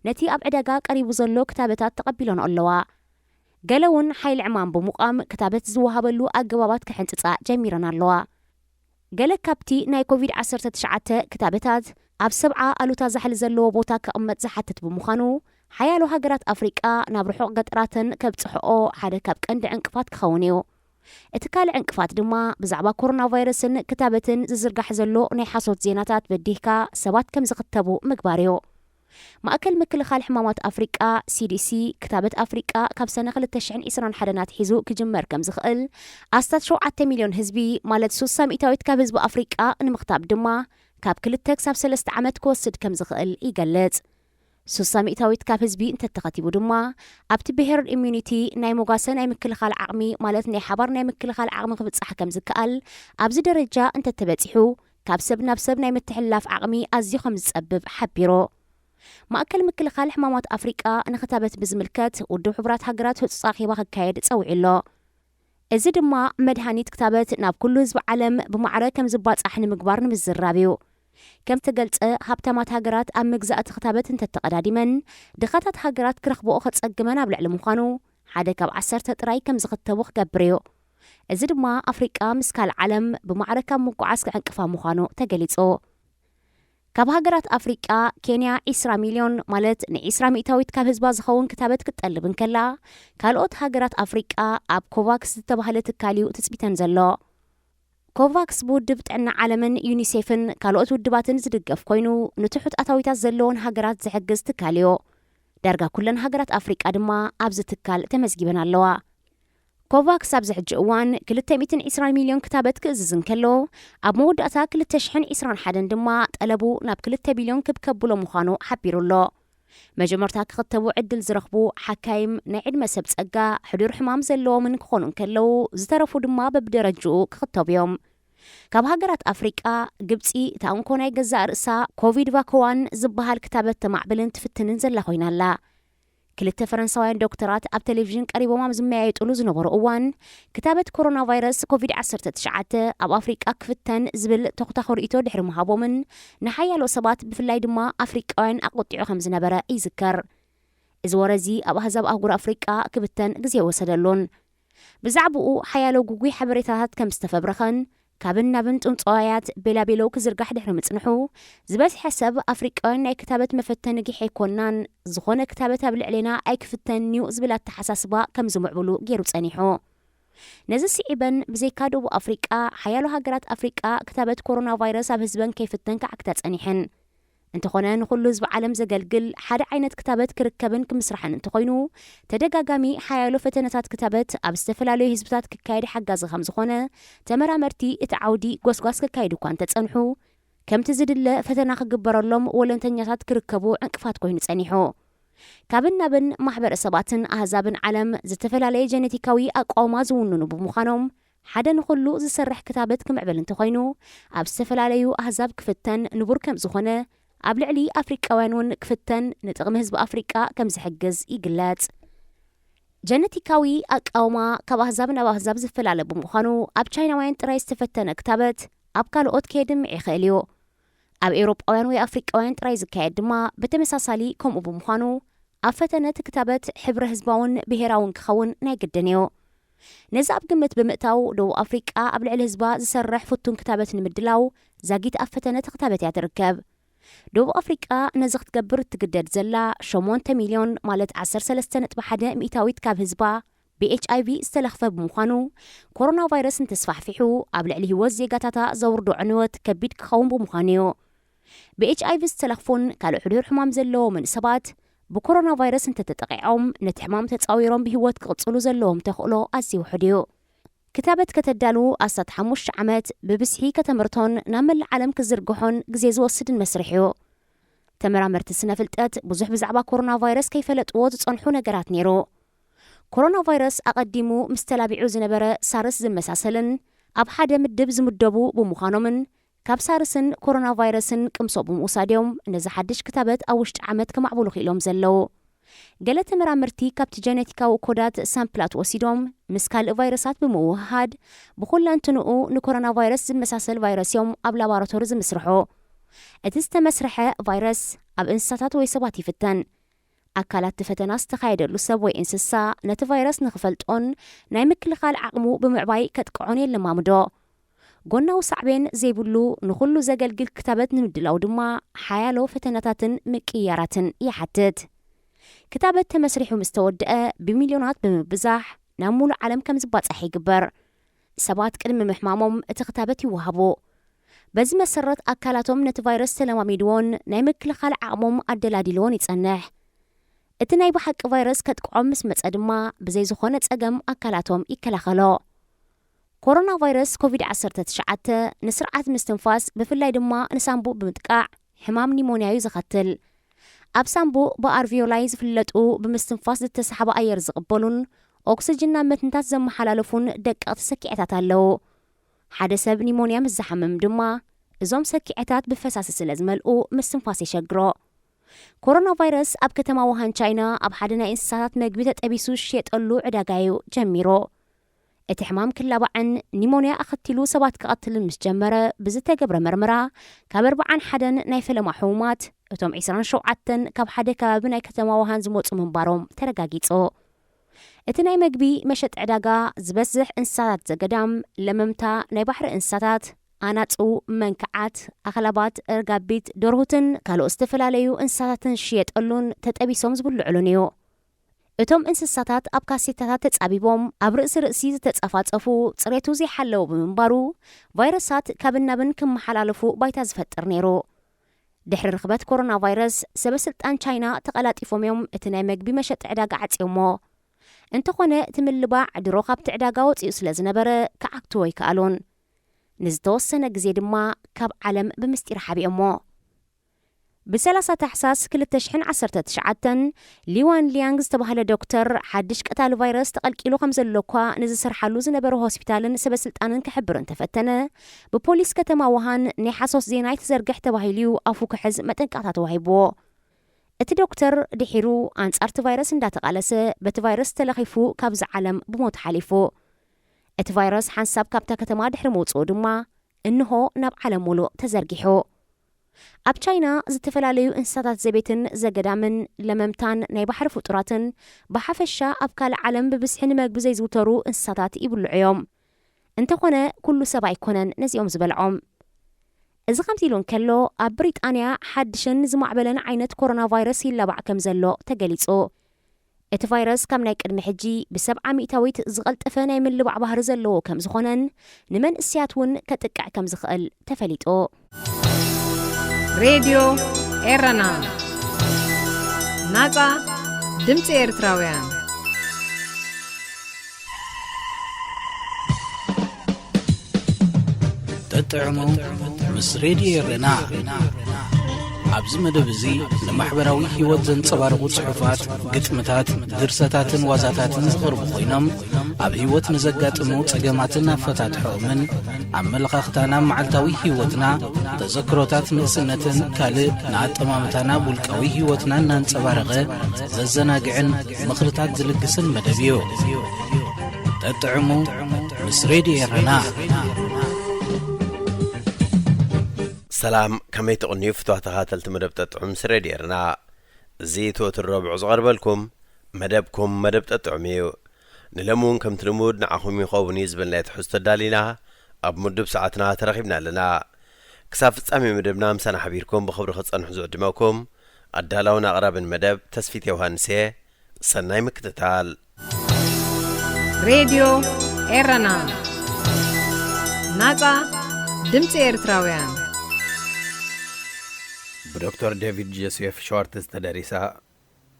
ነቲ ኣብ ዕዳጋ ቀሪቡ ዘሎ ክታበታት ተቐቢሎን ኣለዋ። ገለ እውን ሓይሊ ዕማም ብምቋም ክታበት ዝወሃበሉ ኣገባባት ክሕንጽጻ ጀሚረን ኣለዋ። ገለ ካብቲ ናይ ኮቪድ ዓሰርተ ትሽዓተ ክታበታት ኣብ ሰብዓ ኣሉታ ዛሕሊ ዘለዎ ቦታ ክቕመጥ ዝሓትት ብምዃኑ፣ ሓያሎ ሃገራት ኣፍሪቃ ናብ ርሑቕ ገጠራተን ከብጽሕኦ ሓደ ካብ ቀንዲ ዕንቅፋት ክኸውን እዩ። እቲ ካልእ ዕንቅፋት ድማ ብዛዕባ ኮሮና ቫይረስን ክታበትን ዝዝርጋሕ ዘሎ ናይ ሓሶት ዜናታት በዲህካ ሰባት ከም ዝኽተቡ ምግባር እዩ። ማእከል ምክልኻል ሕማማት ኣፍሪቃ፣ ሲዲሲ፣ ክታበት ኣፍሪቃ ካብ ሰነ ክልተ ሽሕን ዕስራን ሓደን ኣትሒዙ ክጅመር ከም ዝኽእል፣ ኣስታት ሸውዓተ ሚልዮን ህዝቢ፣ ማለት ስሳ ሚእታዊት ካብ ህዝቢ ኣፍሪቃ ንምኽታብ ድማ ካብ ክልተ ክሳብ ሰለስተ ዓመት ክወስድ ከም ዝኽእል ይገልጽ። ስሳ ሚእታዊት ካብ ህዝቢ እንተተኸቲቡ ድማ፣ ኣብቲ ብሄርድ ኢሚዩኒቲ ናይ ሞጋሰ ናይ ምክልኻል ዓቕሚ፣ ማለት ናይ ሓባር ናይ ምክልኻል ዓቕሚ ክብጻሕ ከም ዝከኣል፣ ኣብዚ ደረጃ እንተተበጺሑ፣ ካብ ሰብ ናብ ሰብ ናይ ምትሕልላፍ ዓቕሚ ኣዝዩ ከም ዝጸብብ ሓቢሩ። ማእከል ምክልኻል ሕማማት ኣፍሪቃ ንክታበት ብዝምልከት ውድብ ሕቡራት ሃገራት ህጹጽ ኣኼባ ክካየድ ጸዊዑ ኣሎ። እዚ ድማ መድሃኒት ክታበት ናብ ኩሉ ህዝቢ ዓለም ብማዕረ ከም ዝባጻሕ ንምግባር ንምዝራብ እዩ። ከም ዝተገልጸ፣ ሃብታማት ሃገራት ኣብ ምግዛእ እቲ ክታበት እንተተቐዳዲመን፣ ድኻታት ሃገራት ክረኽብኦ ከጸግመን ኣብ ልዕሊ ምዃኑ፣ ሓደ ካብ ዓሰርተ ጥራይ ከም ዝኽተቡ ክገብር እዩ። እዚ ድማ ኣፍሪቃ ምስ ካልእ ዓለም ብማዕረ ካብ ምጉዓዝ ክዕንቅፋ ምዃኑ ተገሊጹ። ካብ ሃገራት ኣፍሪቃ፣ ኬንያ ዕስራ ሚልዮን፣ ማለት ንዕስራ ሚእታዊት ካብ ህዝባ ዝኸውን ክታበት ክትጠልብ እንከላ፣ ካልኦት ሃገራት ኣፍሪቃ ኣብ ኮቫክስ ዝተባህለ ትካል እዩ ትጽቢተን ዘሎ። ኮቫክስ ብውድብ ጥዕና ዓለምን ዩኒሴፍን ካልኦት ውድባትን ዝድገፍ ኮይኑ፣ ንትሑት ኣታዊታት ዘለወን ሃገራት ዝሕግዝ ትካል እዩ። ዳርጋ ኩለን ሃገራት ኣፍሪቃ ድማ ኣብዚ ትካል ተመዝጊበን ኣለዋ። ኮቫክስ ኣብዚ ሕጂ እዋን ክልተ ሚእትን ዕስራን ሚልዮን ክታበት ክእዝዝ እንከሎ፣ ኣብ መወዳእታ ክልተ ሽሕን ዕስራን ሓደን ድማ ጠለቡ ናብ ክልተ ቢልዮን ክብ ከብሎ ምዃኑ ሓቢሩ ኣሎ። መጀመርታ ክኽተቡ ዕድል ዝረኽቡ ሓካይም፣ ናይ ዕድመ ሰብ ጸጋ፣ ሕዱር ሕማም ዘለዎምን ክኾኑ እንከለዉ፣ ዝተረፉ ድማ በብደረጅኡ ክኽተቡ እዮም። ካብ ሃገራት ኣፍሪቃ፣ ግብጺ እታ እንኮ ናይ ገዛእ ርእሳ ኮቪድ ቫኮዋን ዝበሃል ክታበት ተማዕብልን ትፍትንን ዘላ ኮይና ኣላ። ክልተ ፈረንሳውያን ዶክተራት ኣብ ቴሌቪዥን ቀሪቦም ኣብ ዝመያየጡሉ ዝነበሩ እዋን፣ ክታበት ኮሮና ቫይረስ ኮቪድ ዓሰርተ ትሽዓተ ኣብ ኣፍሪቃ ክፍተን ዝብል ተኹታኹ ርእይቶ ድሕሪ ምሃቦምን፣ ንሓያሎ ሰባት ብፍላይ ድማ ኣፍሪቃውያን ኣቆጢዑ ከም ዝነበረ ይዝከር። እዚ ወረ እዚ ኣብ ኣህዛብ ኣህጉር ኣፍሪቃ ክብተን ግዜ ወሰደሉን። ብዛዕባኡ ሓያሎ ግጉይ ሓበሬታታት ከም ዝተፈብረኸን፣ ካብን ናብን ጽንጽዋያት ቤላቤሎ ክዝርጋሕ ድሕሪ ምጽንሑ፣ ዝበዝሐ ሰብ ኣፍሪቃውያን ናይ ክታበት መፈተኒ ጊሕ ኣይኮናን፣ ዝኾነ ክታበት ኣብ ልዕሌና ኣይክፍተንን'ዩ ዝብል ኣተሓሳስባ ከም ዝምዕብሉ ገይሩ ጸኒሑ። ነዚ ስዒበን፣ ብዘይካ ደቡብ ኣፍሪቃ፣ ሓያሎ ሃገራት ኣፍሪቃ ክታበት ኮሮና ቫይረስ ኣብ ህዝበን ከይፍተን ክዓግታ ጸኒሐን። እንተኾነ፣ ንኹሉ ህዝቢ ዓለም ዘገልግል ሓደ ዓይነት ክታበት ክርከብን ክምስራሕን እንተኾይኑ፣ ተደጋጋሚ ሓያሎ ፈተነታት ክታበት ኣብ ዝተፈላለዩ ህዝብታት ክካየድ ሓጋዚ ከም ዝኾነ ተመራመርቲ እቲ ዓውዲ ጎስጓስ ክካየዱ እኳ እንተጸንሑ፣ ከምቲ ዝድለ ፈተና ክግበረሎም ወለንተኛታት ክርከቡ ዕንቅፋት ኮይኑ ጸኒሑ። ካብን ናብን ማሕበረሰባትን ኣህዛብን ዓለም ዝተፈላለየ ጀነቲካዊ ኣቃውማ ዝውንኑ ብምዃኖም፣ ሓደ ንኹሉ ዝሰርሕ ክታበት ክምዕብል እንተኾይኑ፣ ኣብ ዝተፈላለዩ ኣህዛብ ክፍተን ንቡር ከም ዝኾነ፣ ኣብ ልዕሊ ኣፍሪቃውያን እውን ክፍተን ንጥቕሚ ህዝቢ ኣፍሪቃ ከም ዝሕግዝ ይግለጽ። ጀነቲካዊ ኣቃውማ ካብ ኣህዛብ ናብ ኣህዛብ ዝፈላለ ብምዃኑ፣ ኣብ ቻይናውያን ጥራይ ዝተፈተነ ክታበት ኣብ ካልኦት ከየድምዕ ይኽእል እዩ። ኣብ ኤውሮጳውያን ወይ ኣፍሪቃውያን ጥራይ ዝካየድ ድማ ብተመሳሳሊ ከምኡ ብምዃኑ፣ ኣብ ፈተነ እቲ ክታበት ሕብረ ህዝባውን ብሄራውን ክኸውን ናይ ግድን እዩ። ነዚ ኣብ ግምት ብምእታው፣ ደቡብ ኣፍሪቃ ኣብ ልዕሊ ህዝባ ዝሰርሕ ፍቱን ክታበት ንምድላው ዛጊት ኣብ ፈተነ እቲ ክታበት እያ ትርከብ። ደቡብ ኣፍሪቃ ነዚ ክትገብር እትግደድ ዘላ ሸሞንተ ሚልዮን፣ ማለት ዓሰርተ ሰለስተ ነጥቢ ሓደ ሚእታዊት ካብ ህዝባ ብኤች ኣይ ቪ ዝተለኽፈ ብምዃኑ፣ ኮሮና ቫይረስ እንተስፋሕፊሑ ኣብ ልዕሊ ህይወት ዜጋታታ ዘውርዶ ዕንወት ከቢድ ክኸውን ብምዃኑ እዩ። ብኤች ኣይ ቪ ዝተለኽፉን ካልእ ሕዱር ሕማም ዘለዎምን ሰባት ብኮሮና ቫይረስ እንተተጠቒዖም፣ ነቲ ሕማም ተጻዊሮም ብህይወት ክቕጽሉ ዘለዎም ተኽእሎ ኣዝዩ ውሑድ እዩ። ክታበት ከተዳሉ ኣስታት ሓሙሽተ ዓመት ብብዝሒ ከተምርቶን ናብ መላእ ዓለም ክዝርግሖን ግዜ ዝወስድን መስርሕ እዩ። ተመራመርቲ ስነ ፍልጠት ብዙሕ ብዛዕባ ኮሮና ቫይረስ ከይፈለጥዎ ዝጸንሑ ነገራት ነይሩ። ኮሮና ቫይረስ ኣቐዲሙ ምስ ተላቢዑ ዝነበረ ሳርስ ዝመሳሰልን ኣብ ሓደ ምድብ ዝምደቡ ብምዃኖምን፣ ካብ ሳርስን ኮሮና ቫይረስን ቅምሶ ብምውሳድ እዮም ነዚ ሓድሽ ክታበት ኣብ ውሽጢ ዓመት ከማዕብሉ ክኢሎም ዘለዉ። ገለ ተመራመርቲ ካብቲ ጀነቲካዊ ኮዳት ሳምፕላት ወሲዶም ምስ ካልእ ቫይረሳት ብምውህሃድ ብኹለንትንኡ ንኮሮና ቫይረስ ዝመሳሰል ቫይረስ እዮም ኣብ ላቦራቶሪ ዝምስርሑ። እቲ ዝተመስርሐ ቫይረስ ኣብ እንስሳታት ወይ ሰባት ይፍተን። ኣካላት እቲ ፈተና ዝተኻየደሉ ሰብ ወይ እንስሳ ነቲ ቫይረስ ንኽፈልጦን ናይ ምክልኻል ዓቕሙ ብምዕባይ ከጥቅዖን የለማምዶ። ጎናዊ ሳዕቤን ዘይብሉ ንኹሉ ዘገልግል ክታበት ንምድላው ድማ ሓያሎ ፈተናታትን ምቅይያራትን ይሓትት። ክታበት ተመስሪሑ ምስ ተወድአ ብሚልዮናት ብምብዛሕ ናብ ሙሉእ ዓለም ከም ዝባጻሕ ይግበር። ሰባት ቅድሚ ምሕማሞም እቲ ክታበት ይወሃቡ። በዚ መሰረት ኣካላቶም ነቲ ቫይረስ ተለማሚድዎን ናይ ምክልኻል ዓቕሞም ኣደላዲልዎን ይጸንሕ። እቲ ናይ ብሓቂ ቫይረስ ከጥቅዖም ምስ መጸ ድማ ብዘይ ዝኾነ ጸገም ኣካላቶም ይከላኸሎ። ኮሮና ቫይረስ ኮቪድ ዓሰርተ ትሽዓተ ንስርዓት ምስትንፋስ ብፍላይ ድማ ንሳንቡእ ብምጥቃዕ ሕማም ኒሞንያ እዩ ዘኸትል። ኣብ ሳንቡእ ብኣርቪዮላይ ዝፍለጡ ብምስትንፋስ ዝተሳሕበ ኣየር ዝቕበሉን ኦክስጅን ናብ መትንታት ዘመሓላለፉን ደቀቕቲ ሰኪዐታት ኣለዉ። ሓደ ሰብ ኒሞንያ ምስ ዝሓምም ድማ እዞም ሰኪዐታት ብፈሳሲ ስለ ዝመልኡ ምስትንፋስ የሸግሮ። ኮሮና ቫይረስ ኣብ ከተማ ውሃን ቻይና ኣብ ሓደ ናይ እንስሳታት መግቢ ተጠቢሱ ዝሽየጠሉ ዕዳጋ እዩ ጀሚሩ። እቲ ሕማም ክላባዕን ኒሞንያ ኣኸቲሉ ሰባት ክቐትልን ምስ ጀመረ ብዝተገብረ መርመራ ካብ ኣርብዓን ሓደን ናይ ፈለማ ሕሙማት እቶም ዕስራን ሸውዓተን ካብ ሓደ ከባቢ ናይ ከተማ ውሃን ዝመጹ ምንባሮም ተረጋጊጹ። እቲ ናይ መግቢ መሸጢ ዕዳጋ ዝበዝሕ እንስሳታት ዘገዳም፣ ለመምታ፣ ናይ ባሕሪ እንስሳታት፣ ኣናጹ፣ መንክዓት፣ ኣኽላባት፣ ረጋቢት፣ ደርሁትን ካልኦት ዝተፈላለዩ እንስሳታትን ዝሽየጠሉን ተጠቢሶም ዝብልዑሉን እዩ። እቶም እንስሳታት ኣብ ካሴታታት ተጻቢቦም ኣብ ርእሲ ርእሲ ዝተጸፋጸፉ ጽሬቱ ዘይሓለወ ብምንባሩ ቫይረሳት ካብን ናብን ክመሓላለፉ ባይታ ዝፈጥር ነይሩ። ድሕሪ ርኽበት ኮሮና ቫይረስ ሰበ ስልጣን ቻይና ተቐላጢፎም እዮም እቲ ናይ መግቢ መሸጢ ዕዳጋ ዓጽዮሞ። እንተኾነ እቲ ምልባዕ ድሮ ካብቲ ዕዳጋ ወጺኡ ስለ ዝነበረ ክዓግትዎ ኣይከኣሉን። ንዝተወሰነ ግዜ ድማ ካብ ዓለም ብምስጢር ሓቢኦሞ። ብ30 ታሕሳስ ክልተ ሽሕን ዓሰርተ ትሽዓተን፣ ሊዋን ሊያንግ ዝተባህለ ዶክተር ሓድሽ ቀታሊ ቫይረስ ተቐልቂሉ ከም ዘሎ እኳ ንዝሰርሓሉ ዝነበረ ሆስፒታልን ሰበስልጣንን ክሕብር እንተፈተነ፣ ብፖሊስ ከተማ ውሃን ናይ ሓሶት ዜና ኣይትዘርግሕ ተባሂሉ እዩ ኣፉ ክሕዝ መጠንቀቕታ ተዋሂብዎ። እቲ ዶክተር ድሒሩ ኣንጻር እቲ ቫይረስ እንዳተቓለሰ፣ በቲ ቫይረስ ተለኺፉ ካብዚ ዓለም ብሞት ሓሊፉ። እቲ ቫይረስ ሓንሳብ ካብታ ከተማ ድሕሪ ምውጽኡ ድማ፣ እንሆ ናብ ዓለም ሙሉእ ተዘርጊሑ። ኣብ ቻይና ዝተፈላለዩ እንስሳታት ዘቤትን ዘገዳምን ለመምታን ናይ ባሕሪ ፍጡራትን ብሓፈሻ ኣብ ካልእ ዓለም ብብዝሒ ንመግቢ ዘይዝውተሩ እንስሳታት ይብልዑ እዮም። እንተኾነ ኩሉ ሰብ ኣይኮነን ነዚኦም ዝበልዖም። እዚ ከምዚ ኢሉ እንከሎ፣ ኣብ ብሪጣንያ ሓድሽን ዝማዕበለን ዓይነት ኮሮና ቫይረስ ይላባዕ ከም ዘሎ ተገሊጹ። እቲ ቫይረስ ካብ ናይ ቅድሚ ሕጂ ብሰብዓ ሚእታዊት ዝቐልጠፈ ናይ ምልባዕ ባህሪ ዘለዎ ከም ዝኾነን ንመንእሰያት እውን ከጥቅዕ ከም ዝኽእል ተፈሊጡ። ሬድዮ ኤረና፣ ናጻ ድምጺ ኤርትራውያን። ጠጥዕሙ ምስ ሬድዮ ኤረና። ኣብዚ መደብ እዚ ንማሕበራዊ ህይወት ዘንጸባርቑ ጽሑፋት፣ ግጥምታት፣ ድርሰታትን ዋዛታትን ዝቐርቡ ኮይኖም፣ ኣብ ህይወት ንዘጋጥሙ ጸገማትን ኣፈታትሖኦምን፣ ኣመለኻኽታና፣ መዓልታዊ ህይወትና፣ ተዘክሮታት ንእስነትን ካልእ ንኣጠማምታና ውልቃዊ ህይወትና እናንጸባረቐ ዘዘናግዕን ምኽርታት ዝልግስን መደብ እዩ። ጠጥዕሙ ምስ ሬድዮ ኤረና። ሰላም፣ ከመይ ትቕንዩ ፍትዋ ተኻተልቲ መደብ ጠጥዑ ምስ ሬድዮ ኤረና? እዚ እቲ ወትሩ ረቡዕ ዝቐርበልኩም መደብኩም መደብ ጠጥዑም እዩ። ንሎሚ እውን ከምቲ ልሙድ ንዓኹም ይኸውን እዩ ዝበልናዮ ትሕዝቶ ኣዳሊና ኣብ ምዱብ ሰዓትና ተረኺብና ኣለና። ክሳብ ፍጻሜ መደብና ምሳና ሓቢርኩም ብኽብሪ ክጸንሑ ዝዕድመኩም ኣዳላውን ኣቕራብን መደብ ተስፊት ዮሃንስ እየ። ሰናይ ምክትታል። ሬድዮ ኤረና፣ ናጻ ድምጺ ኤርትራውያን። ብዶክተር ዴቪድ ጆሴፍ ሸዋርትዝ ተደሪሳ፣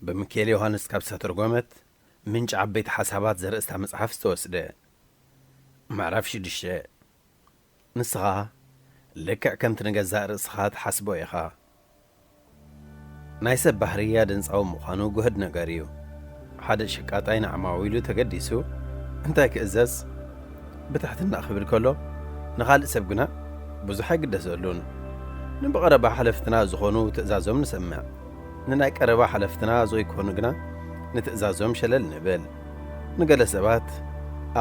ብምክኤል ዮሃንስ ካብ ዝተተርጎመት፣ ምንጪ ዓበይቲ ሓሳባት ዘርእስታ መጽሓፍ ዝተወስደ። ምዕራፍ ሽዱሽተ። ንስኻ ልክዕ ከምቲ ንገዛእ ርእስኻ ትሓስቦ ኢኻ። ናይ ሰብ ባህሪ ኣደንጻዊ ምዃኑ ጉህድ ነገር እዩ። ሓደ ሸቃጣይ ንዓማዊሉ ተገዲሱ እንታይ ክእዘዝ ብትሕትና ክብል ከሎ፣ ንኻልእ ሰብ ግና ብዙሕ ኣይግደሰሉን። ንብቐረባ ሓለፍትና ዝኾኑ ትእዛዞም ንሰምዕ። ንናይ ቀረባ ሓለፍትና ዘይኮኑ ግና ንትእዛዞም ሸለል ንብል። ንገለ ሰባት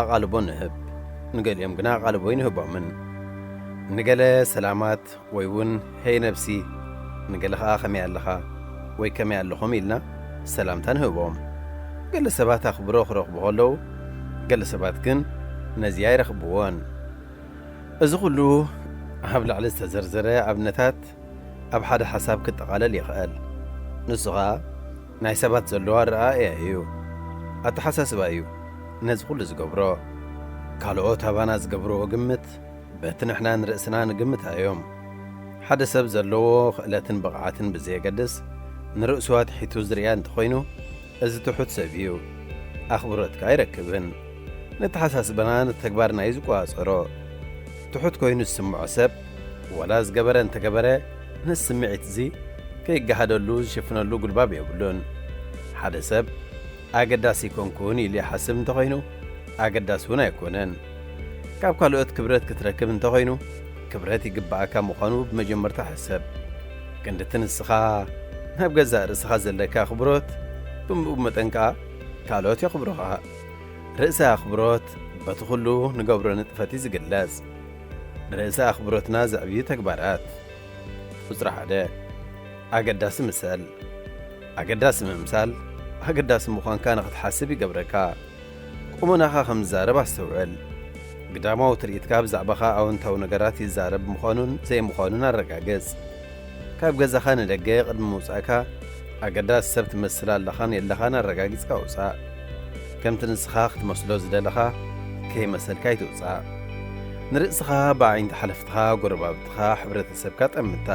ኣቓልቦ ንህብ፣ ንገሊኦም ግና ኣቓልቦ ኣይንህቦምን። ንገለ ሰላማት ወይ እውን ሄይ ነብሲ፣ ንገለ ኸኣ ከመይ ኣለኻ ወይ ከመይ ኣለኹም ኢልና ሰላምታ ንህቦም። ገለ ሰባት ኣኽብሮ ክረኽቡ ከለዉ፣ ገለ ሰባት ግን ነዚ ኣይረኽብዎን። እዚ ኹሉ ኣብ ላዕሊ ዝተዘርዘረ ኣብነታት ኣብ ሓደ ሓሳብ ክጠቓለል ይኽእል። ንሱ ኸኣ ናይ ሰባት ዘለዎ ኣረኣእያ እዩ። ኣተሓሳስባ እዩ ነዚ ኹሉ ዝገብሮ። ካልኦት ኣባና ዝገብርዎ ግምት በቲ ንሕና ንርእስና ንግምት እዮም። ሓደ ሰብ ዘለዎ ክእለትን ብቕዓትን ብዘየገድስ ንርእሱ ኣትሒቱ ዝርእያ እንተኾይኑ፣ እዚ ትሑት ሰብ እዩ። ኣኽብሮት ከኣ ኣይረክብን። ነተሓሳስባና ንተግባርና እዩ ዝቆጻጸሮ። ትሑት ኮይኑ ዝስምዖ ሰብ፣ ዋላ ዝገበረ እንተገበረ፣ ነዚ ስምዒት እዚ ከይገሃደሉ ዝሽፍነሉ ጉልባብ የብሉን። ሓደ ሰብ ኣገዳሲ ኣይኮንኩን ኢሉ ይሓስብ እንተኾይኑ፣ ኣገዳሲ እውን ኣይኮነን። ካብ ካልኦት ክብረት ክትረክብ እንተኾይኑ፣ ክብረት ይግብኣካ ምዃኑ ብመጀመርታ ሕሰብ። ክንዲ እቲ ንስኻ ናብ ገዛእ ርእስኻ ዘለካ ኣኽብሮት፣ ብምኡ መጠን ከኣ ካልኦት የኽብሩኻ። ርእሰ ኣኽብሮት በቲ ኩሉ ንገብሮ ንጥፈት እዩ ዝግለጽ። ርእሰ ኣኽብሮትና ዘዕብዩ ተግባራት። ቁጽሪ ሓደ፣ ኣገዳሲ ምሰል። ኣገዳሲ ምምሳል፣ ኣገዳሲ ምዃንካ ንኽትሓስብ ይገብረካ። ቁመናኻ ከም ዝዛረብ ኣስተውዕል። ግዳማዊ ትርኢትካ ብዛዕባኻ ኣወንታዊ ነገራት ይዛረብ ምዃኑን ዘይምዃኑን ኣረጋግጽ። ካብ ገዛኻ ንደገ ቅድሚ ምውጻእካ፣ ኣገዳሲ ሰብ ትመስል ኣለኻን የለኻን ኣረጋጊጽካ ውጻእ። ከምቲ ንስኻ ክትመስሎ ዝደለኻ ከይመሰልካ ኣይትውጻእ። ንርእስኻ ብኣዒንቲ ሓለፍትኻ፣ ጎረባብትኻ፣ ሕብረተሰብካ ጠምታ።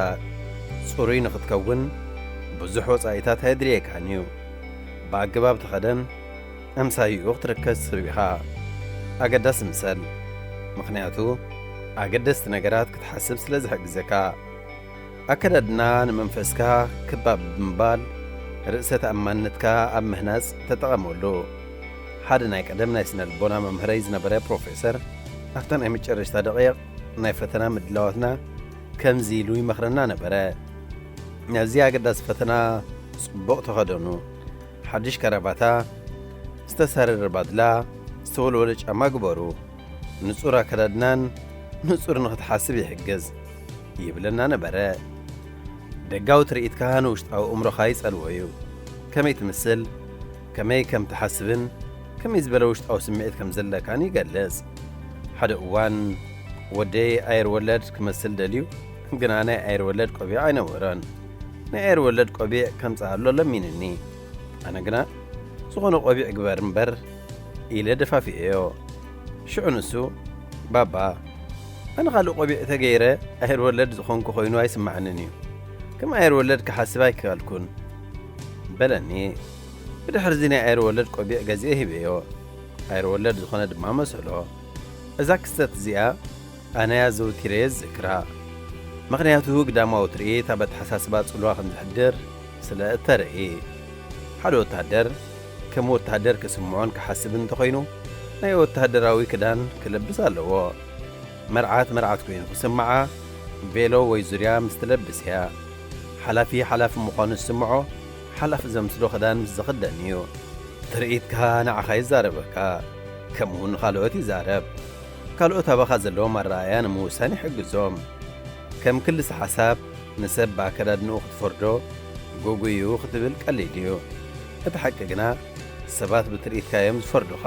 ጽሩይ ንኽትከውን ብዙሕ ወጻኢታት ኣየድልየካን እዩ። ብኣገባብ ተኸደን፣ ኣምሳይኡ ክትርከስ ሰብ ኢኻ። ኣገዳሲ ምሰል። ምኽንያቱ፣ ኣገደስቲ ነገራት ክትሓስብ ስለ ዝሕግዘካ። ኣከዳድና ንመንፈስካ ክባብ ብምባል ርእሰ ተኣማንነትካ ኣብ ምህናጽ ተጠቐመሉ። ሓደ ናይ ቀደም ናይ ስነ ልቦና መምህረይ ዝነበረ ፕሮፌሰር፣ ኣብታ ናይ መጨረሽታ ደቂቕ ናይ ፈተና ምድላዋትና ከምዚ ኢሉ ይመኽረና ነበረ። ናብዚ ኣገዳሲ ፈተና ጽቡቕ ተኸደኑ። ሓድሽ ከረባታ፣ ዝተሳረረ ባድላ፣ ዝተወልወለ ጫማ ግበሩ። ንጹር ኣከዳድናን ንጹር ንኽትሓስብ ይሕግዝ ይብለና ነበረ። ደጋዊ ትርኢትካ ንውሽጣዊ እምሮኻ ይጸልዎ እዩ። ከመይ ትምስል፣ ከመይ ከም ትሓስብን ከመይ ዝበለ ውሽጣዊ ስምዒት ከም ዘለካን ይገልጽ። ሓደ እዋን ወደይ ኣየር ወለድ ክመስል ደልዩ፣ ግና ናይ ኣየር ወለድ ቆቢዕ ኣይነበሮን። ናይ ኣየር ወለድ ቆቢዕ ከምጽኣሎ ለሚንኒ። ኣነ ግና ዝኾነ ቆቢዕ ግበር እምበር ኢለ ደፋፊኤዮ። ሽዑ ንሱ፣ ባባ፣ ኣነ ካልእ ቆቢዕ ተገይረ ኣየር ወለድ ዝኾንኩ ኮይኑ ኣይስምዓንን እዩ። ከም ኣየር ወለድ ክሓስብ ኣይከኣልኩን በለኒ። ብድሕርዚ ናይ ኣየር ወለድ ቆቢዕ ገዚኤ ሂበዮ። ኣየር ወለድ ዝኾነ ድማ መሰሎ። እዛ ክስተት እዚኣ ኣነ ኣዘውቲረ እየ ዝዝክራ። ምኽንያቱ ግዳማዊ ትርኢት ኣብ ኣተሓሳስባ ጽልዋ ከም ዘሕድር ስለ እተርኢ። ሓደ ወተሃደር ከም ወተሃደር ክስምዖን ክሓስብን እንተኾይኑ ናይ ወተሃደራዊ ክዳን ክለብስ ኣለዎ። መርዓት መርዓት ኮይኑ ክስምዓ ቬሎ ወይ ዙርያ ምስ ትለብስ እያ። ሓላፊ ሓላፊ ምዃኑ ዝስምዖ ሓላፊ ዘምስሎ ክዳን ምስ ዝኽደን እዩ። ትርኢትካ ንዓኻ ይዛረበካ፣ ከምኡ እውን ንኻልኦት ይዛረብ። ካልኦት ኣባኻ ዘለዎም ኣረኣእያ ንምውሳን ይሕግዞም። ከም ክልሰ ሓሳብ ንሰብ ብኣከዳድንኡ ክትፈርዶ ግጉይ እዩ ክትብል ቀሊል እዩ። እቲ ሓቂ ግና ሰባት ብትርኢትካ እዮም ዝፈርዱኻ።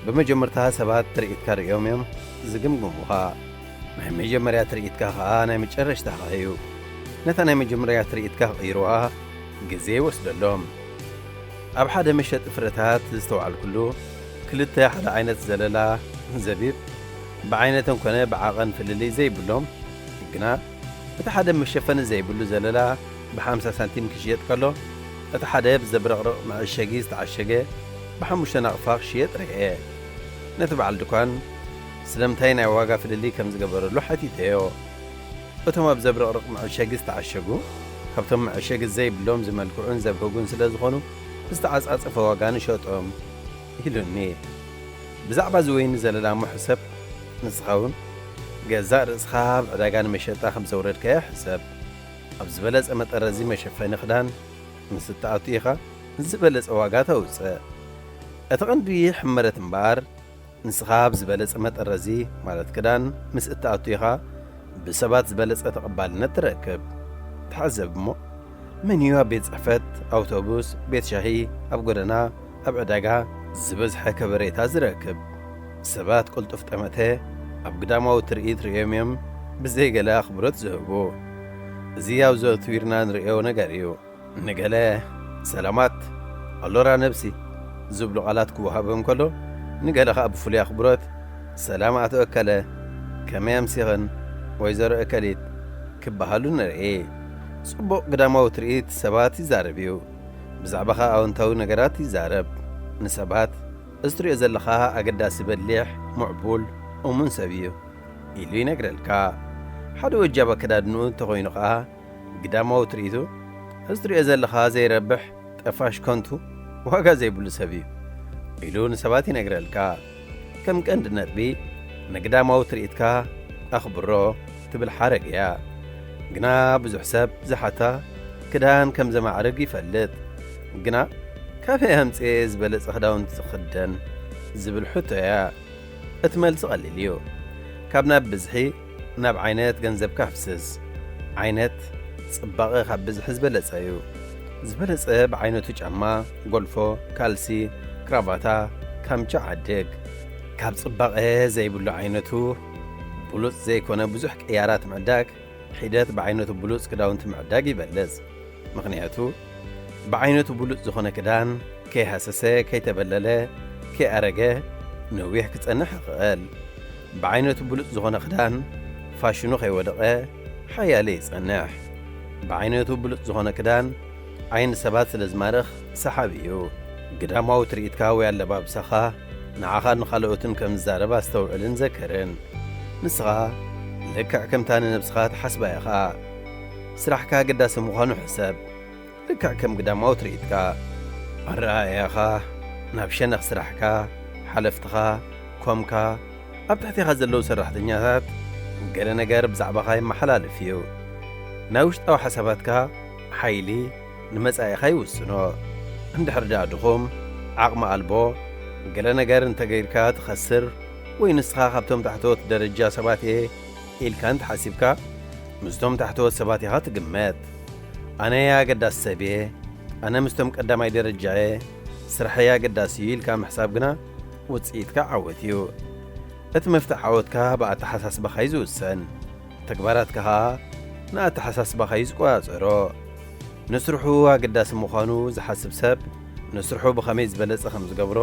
ብመጀመርታ ሰባት ትርኢትካ ርእዮም እዮም ዝግምግሙኻ። ናይ መጀመርያ ትርኢትካ ኸኣ ናይ መጨረሽታኻ እዩ። ነታ ናይ መጀመርያ ትርኢትካ ክቕይርዋ ግዜ ይወስደሎም። ኣብ ሓደ መሸጢ ፍረታት ዝተዋዕልኩሉ ክልተ ሓደ ዓይነት ዘለላ ዘቢብ ብዓይነተን ኮነ ብዓቐን ፍልልይ ዘይብሎም ግና እቲ ሓደ መሸፈኒ ዘይብሉ ዘለላ ብሓምሳ ሳንቲም ክሽየጥ ከሎ እቲ ሓደ ብዘብረቕርቕ መዐሸጊ ዝተዓሸገ ብሓሙሽተ ናቕፋ ክሽየጥ ርእየ። ነቲ በዓል ድኳን ስለምንታይ ናይ ዋጋ ፍልልይ ከም ዝገበረሉ ሓቲተዮ። እቶም ኣብ ዘብረቕርቕ መዐሸጊ ዝተዓሸጉ ካብቶም መዐሸጊ ዘይብሎም ዝመልክዑን ዘብህጉን ስለ ዝኾኑ ብዝተዓጻጸፈ ዋጋ ንሸጦም ኢሉኒ። ብዛዕባ እዚ ወይኒ ዘለላ እሞ ሕሰብ። ንስኻ እውን ገዛእ ርእስኻ ኣብ ዕዳጋ ንመሸጣ ከም ዘውረድካዮ ሕሰብ። ኣብ ዝበለጸ መጠረዚ መሸፈኒ ክዳን ምስ እትኣቱ ኢኻ ዝበለጸ ዋጋ ተውጽእ። እቲ ቐንዲ ሕመረት እምበኣር ንስኻ ኣብ ዝበለጸ መጠረዚ ማለት ክዳን ምስ እትኣቱ ኢኻ ብሰባት ዝበለጸ ተቐባልነት ትረክብ። ተዓዘብ እሞ፣ መን እዩ ኣብ ቤት ጽሕፈት፣ ኣውቶቡስ፣ ቤት ሻሂ፣ ኣብ ጎደና፣ ኣብ ዕዳጋ ዝበዝሐ ከበሬታ ዝረክብ? ሰባት ቅልጡፍ ጠመተ ኣብ ግዳማዊ ትርኢት ርእዮም እዮም ብዘይ ገለ ኣኽብሮት ዝህቡ። እዚ ኣብ ዘትዊርና ንርእዮ ነገር እዩ። ንገለ ሰላማት፣ ኣሎራ ነብሲ ዝብሉ ቃላት ክወሃቦም ከሎ፣ ንገለ ኸኣ ብፍሉይ ኣኽብሮት ሰላም ኣቶ እከለ፣ ከመይ ኣምሲኽን ወይዘሮ እከሊት ክበሃሉ ንርኢ። ጽቡቕ ግዳማዊ ትርኢት ሰባት ይዛረብ እዩ። ብዛዕባኻ ኣወንታዊ ነገራት ይዛረብ። ንሰባት እዚ ትሪኦ ዘለኻ ኣገዳሲ በሊሕ፣ ምዕቡል፣ እሙን ሰብ እዩ ኢሉ ይነግረልካ። ሓደ ወጃብ ኣከዳድንኡ እንተኾይኑ ኸኣ ግዳማዊ ትርኢቱ፣ እዚ ትሪኦ ዘለኻ ዘይረብሕ፣ ጠፋሽ፣ ከንቱ፣ ዋጋ ዘይብሉ ሰብ እዩ ኢሉ ንሰባት ይነግረልካ። ከም ቀንዲ ነጥቢ ንግዳማዊ ትርኢትካ ኣኽብሮ ትብል ሓረግ እያ። ግና ብዙሕ ሰብ ዝሓታ ክዳን ከም ዘማዕርግ ይፈልጥ። ግና ካበይ ኣምጽኤ ዝበለጸ ክዳውንቲ ዝኽደን ዝብል ሕቶ እያ። እቲ መልሲ ቀሊል እዩ። ካብ ናብ ብዝሒ ናብ ዓይነት ገንዘብካ ኣፍስስ። ዓይነት ጽባቐ ካብ ብዝሒ ዝበለጸ እዩ። ዝበለጸ ብዓይነቱ ጫማ፣ ጎልፎ፣ ካልሲ፣ ክራቫታ፣ ካምቻ ዓድግ። ካብ ጽባቐ ዘይብሉ ዓይነቱ ብሉጽ ዘይኮነ ብዙሕ ቅያራት ምዕዳግ ሒደት ብዓይነቱ ብሉጽ ክዳውንቲ ምዕዳግ ይበልጽ። ምኽንያቱ ብዓይነቱ ብሉጽ ዝኾነ ክዳን ከይሃሰሰ፣ ከይተበለለ፣ ከይኣረገ ነዊሕ ክጸንሕ ይኽእል። ብዓይነቱ ብሉጽ ዝኾነ ክዳን ፋሽኑ ከይወደቐ ሓያለ ይጸንሕ። ብዓይነቱ ብሉጽ ዝኾነ ክዳን ዓይኒ ሰባት ስለ ዝማርኽ ሰሓቢ እዩ። ግዳማዊ ትርኢትካ ወይ ኣለባብሳኻ ንዓኻን ንኻልኦትን ከም ዝዛረብ ኣስተውዕልን ዘክርን። ንስኻ ልክዕ ከምታ ንነብስኻ ትሓስባ ኢኻ። ስራሕካ ኣገዳሲ ምዃኑ ሕሰብ። ልክዕ ከም ግዳማዊ ትርኢትካ፣ ኣረኣእያኻ፣ ናብ ሸነኽ ስራሕካ፣ ሓለፍትኻ፣ ኮምካ፣ ኣብ ትሕቴኻ ዘለዉ ሰራሕተኛታት፣ ገለ ነገር ብዛዕባኻ የመሓላልፍ እዩ። ናይ ውሽጣዊ ሓሳባትካ ሓይሊ ንመጻኢኻ ይውስኖ። እንድሕር ደኣ ድኹም፣ ዓቕሚ ኣልቦ፣ ገለ ነገር እንተገይርካ ትኸስር፣ ወይ ንስኻ ካብቶም ታሕተዎት ደረጃ ሰባት እየ ኢልካ እንተሓሲብካ፣ ምስቶም ታሕተዎት ሰባት ኢኻ ትግመት። ኣነ ኣገዳሲ ሰብ እየ፣ ኣነ ምስቶም ቀዳማይ ደረጃ እየ፣ ስራሐይ ኣገዳሲ እዩ ኢልካ ምሕሳብ ግና ውጽኢትካ ዓወት እዩ። እቲ መፍትሕ ዓወትካ ብኣተሓሳስባኻ እዩ ዝውሰን። ተግባራትካ ኸኣ ንኣተሓሳስባኻ እዩ ዝቆጻጸሮ። ንስርሑ ኣገዳሲ ምዃኑ ዝሓስብ ሰብ፣ ንስርሑ ብኸመይ ዝበለጸ ከም ዝገብሮ፣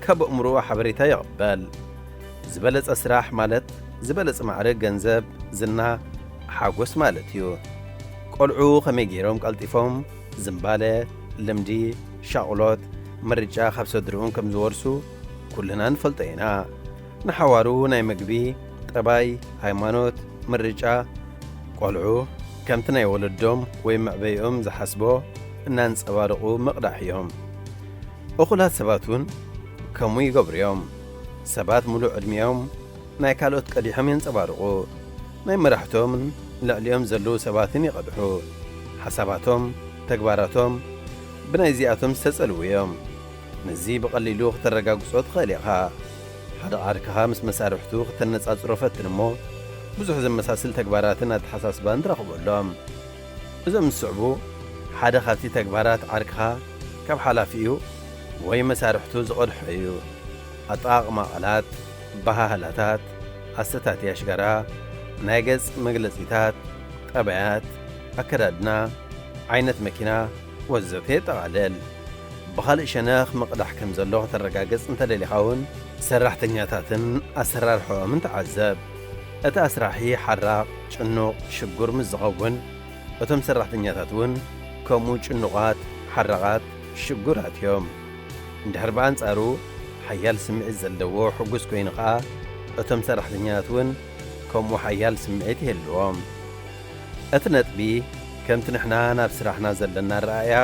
ካብ ኣእምሮኡ ሓበሬታ ይቕበል። ዝበለጸ ስራሕ ማለት ዝበለጸ ማዕረግ፣ ገንዘብ፣ ዝና፣ ሓጎስ ማለት እዩ። ቆልዑ ከመይ ገይሮም ቀልጢፎም ዝንባለ፣ ልምዲ፣ ሻቕሎት፣ ምርጫ ካብ ሰድርኡን ከም ዝወርሱ ኩልና ንፈልጦ ኢና። ንሓዋሩ ናይ ምግቢ፣ ጠባይ፣ ሃይማኖት፣ ምርጫ፣ ቆልዑ ከምቲ ናይ ወለዶም ወይ መዕበይኦም ዝሓስቦ እናንጸባረቑ ምቕዳሕ እዮም። እኹላት ሰባት እውን ከምኡ ይገብሩ እዮም። ሰባት ሙሉእ ዕድሚኦም ናይ ካልኦት ቀዲሖም የንጸባርቑ። ናይ መራሕቶምን ልዕሊኦም ዘለዉ ሰባትን ይቐድሑ። ሓሳባቶም፣ ተግባራቶም ብናይዚኣቶም ዝተጸልዉ እዮም። ነዚ ብቐሊሉ ክተረጋግጾ ትኽእል ኢኻ። ሓደ ዓርክኻ ምስ መሳርሕቱ ክተነጻጽሮ ፈትን እሞ፣ ብዙሕ ዘመሳስል ተግባራትን ኣተሓሳስባን ትረኽበሎም። እዞም ዝስዕቡ ሓደ ካብቲ ተግባራት ዓርክኻ ካብ ሓላፊኡ ወይ መሳርሕቱ ዝቐድሖ እዩ። ኣጠቓቕማ ቃላት፣ ኣበሃህላታት፣ ኣሰታትያ ሽጋራ፣ ናይ ገጽ መግለጺታት፣ ጠባያት፣ ኣከዳድና፣ ዓይነት መኪና ወዘተ የጠቓልል። ብኻልእ ሸነኽ ምቕዳሕ ከም ዘሎ ከተረጋግጽ እንተደሊኻ እውን ሰራሕተኛታትን ኣሰራርሖኦምን ተዓዘብ። እቲ ኣስራሒ ሓራቕ፣ ጭኑቕ፣ ሽጉር ምስ ዝኸውን፣ እቶም ሰራሕተኛታት እውን ከምኡ ጭኑቓት፣ ሓራቓት፣ ሽጉራት እዮም። እንድሕር ብኣንጻሩ ሓያል ስምዒት ዘለዎ ሕጉስ ኮይኑ ኸኣ፣ እቶም ሰራሕተኛታት እውን ከምኡ ሓያል ስምዒት ይህልዎም። እቲ ነጥቢ፣ ከምቲ ንሕና ናብ ስራሕና ዘለና ኣረኣእያ፣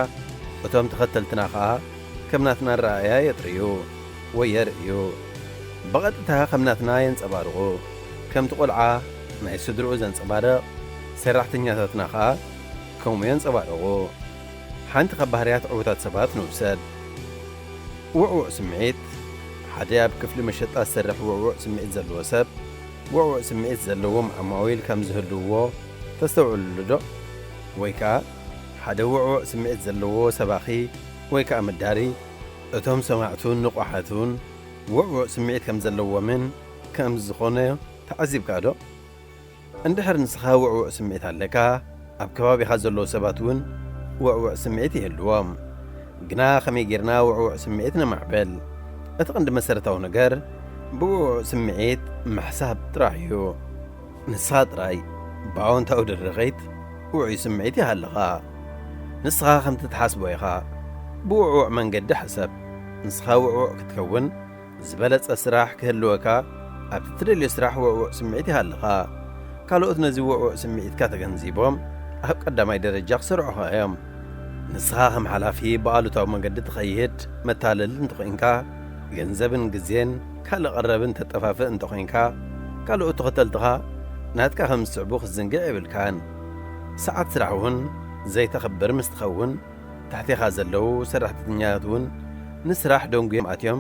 እቶም ተኸተልትና ኸኣ ከም ናትና ኣረኣእያ የጥርዩ ወይ የርእዩ። ብቐጥታ ከም ናትና የንጸባርቑ። ከምቲ ቆልዓ ናይ ስድርኡ ዘንጸባርቕ፣ ሰራሕተኛታትና ኸኣ ከምኡ የንጸባርቑ። ሓንቲ ካብ ባህርያት ዕዉታት ሰባት ንውሰድ። ውዕዉዕ ስምዒት። ሓደ ኣብ ክፍሊ መሸጣ ዝሰርሕ ውዕዉዕ ስምዒት ዘለዎ ሰብ፣ ውዕዉዕ ስምዒት ዘለዎም ዓማዊል ከም ዝህልውዎ ተስተውዕሉሉ ዶ? ወይ ከኣ ሓደ ውዕዉዕ ስምዒት ዘለዎ ሰባኺ ወይ ከኣ ምዳሪ፣ እቶም ሰማዕቱን ንቑሓቱን ውዕዉዕ ስምዒት ከም ዘለዎምን ከም ዝኾነ ተዓዚብካ ዶ? እንድሕር ንስኻ ውዕዉዕ ስምዒት ኣለካ፣ ኣብ ከባቢኻ ዘለዉ ሰባት እውን ውዕዉዕ ስምዒት ይህልዎም። ግና ከመይ ጌርና ውዕዉዕ ስምዒት ነማዕብል? እቲ ቀንዲ መሰረታዊ ነገር ብውዕዉዕ ስምዒት ምሕሳብ ጥራሕ እዩ። ንስኻ ጥራይ ብኣወንታዊ ድርኺት ውዑይ ስምዒት ይሃልኻ። ንስኻ ከምቲ ትሓስቦ ኢኻ። ብውዕዉዕ መንገዲ ሕሰብ። ንስኻ ውዕዉዕ ክትከውን፣ ዝበለጸ ስራሕ ክህልወካ፣ ኣብቲ ትደልዮ ስራሕ ውዕዉዕ ስምዒት ይሃልኻ። ካልኦት ነዚ ውዕዉዕ ስምዒትካ ተገንዚቦም ኣብ ቀዳማይ ደረጃ ክሰርዑኻ እዮም። ንስኻ ከም ሓላፊ ብኣሉታዊ መንገዲ ትኸይድ መታለል እንተኾይንካ፣ ገንዘብን ግዜን ካልእ ቀረብን ተጠፋፍእ እንተኾይንካ፣ ካልኦት ተኸተልትኻ ናትካ ከም ዝስዕቡ ክትዝንግዕ የብልካን። ሰዓት ስራሕ እውን ዘይተኽብር ምስ ትኸውን፣ ትሕቴኻ ዘለዉ ሰራሕተኛታት እውን ንስራሕ ደንጉዮም ኣትዮም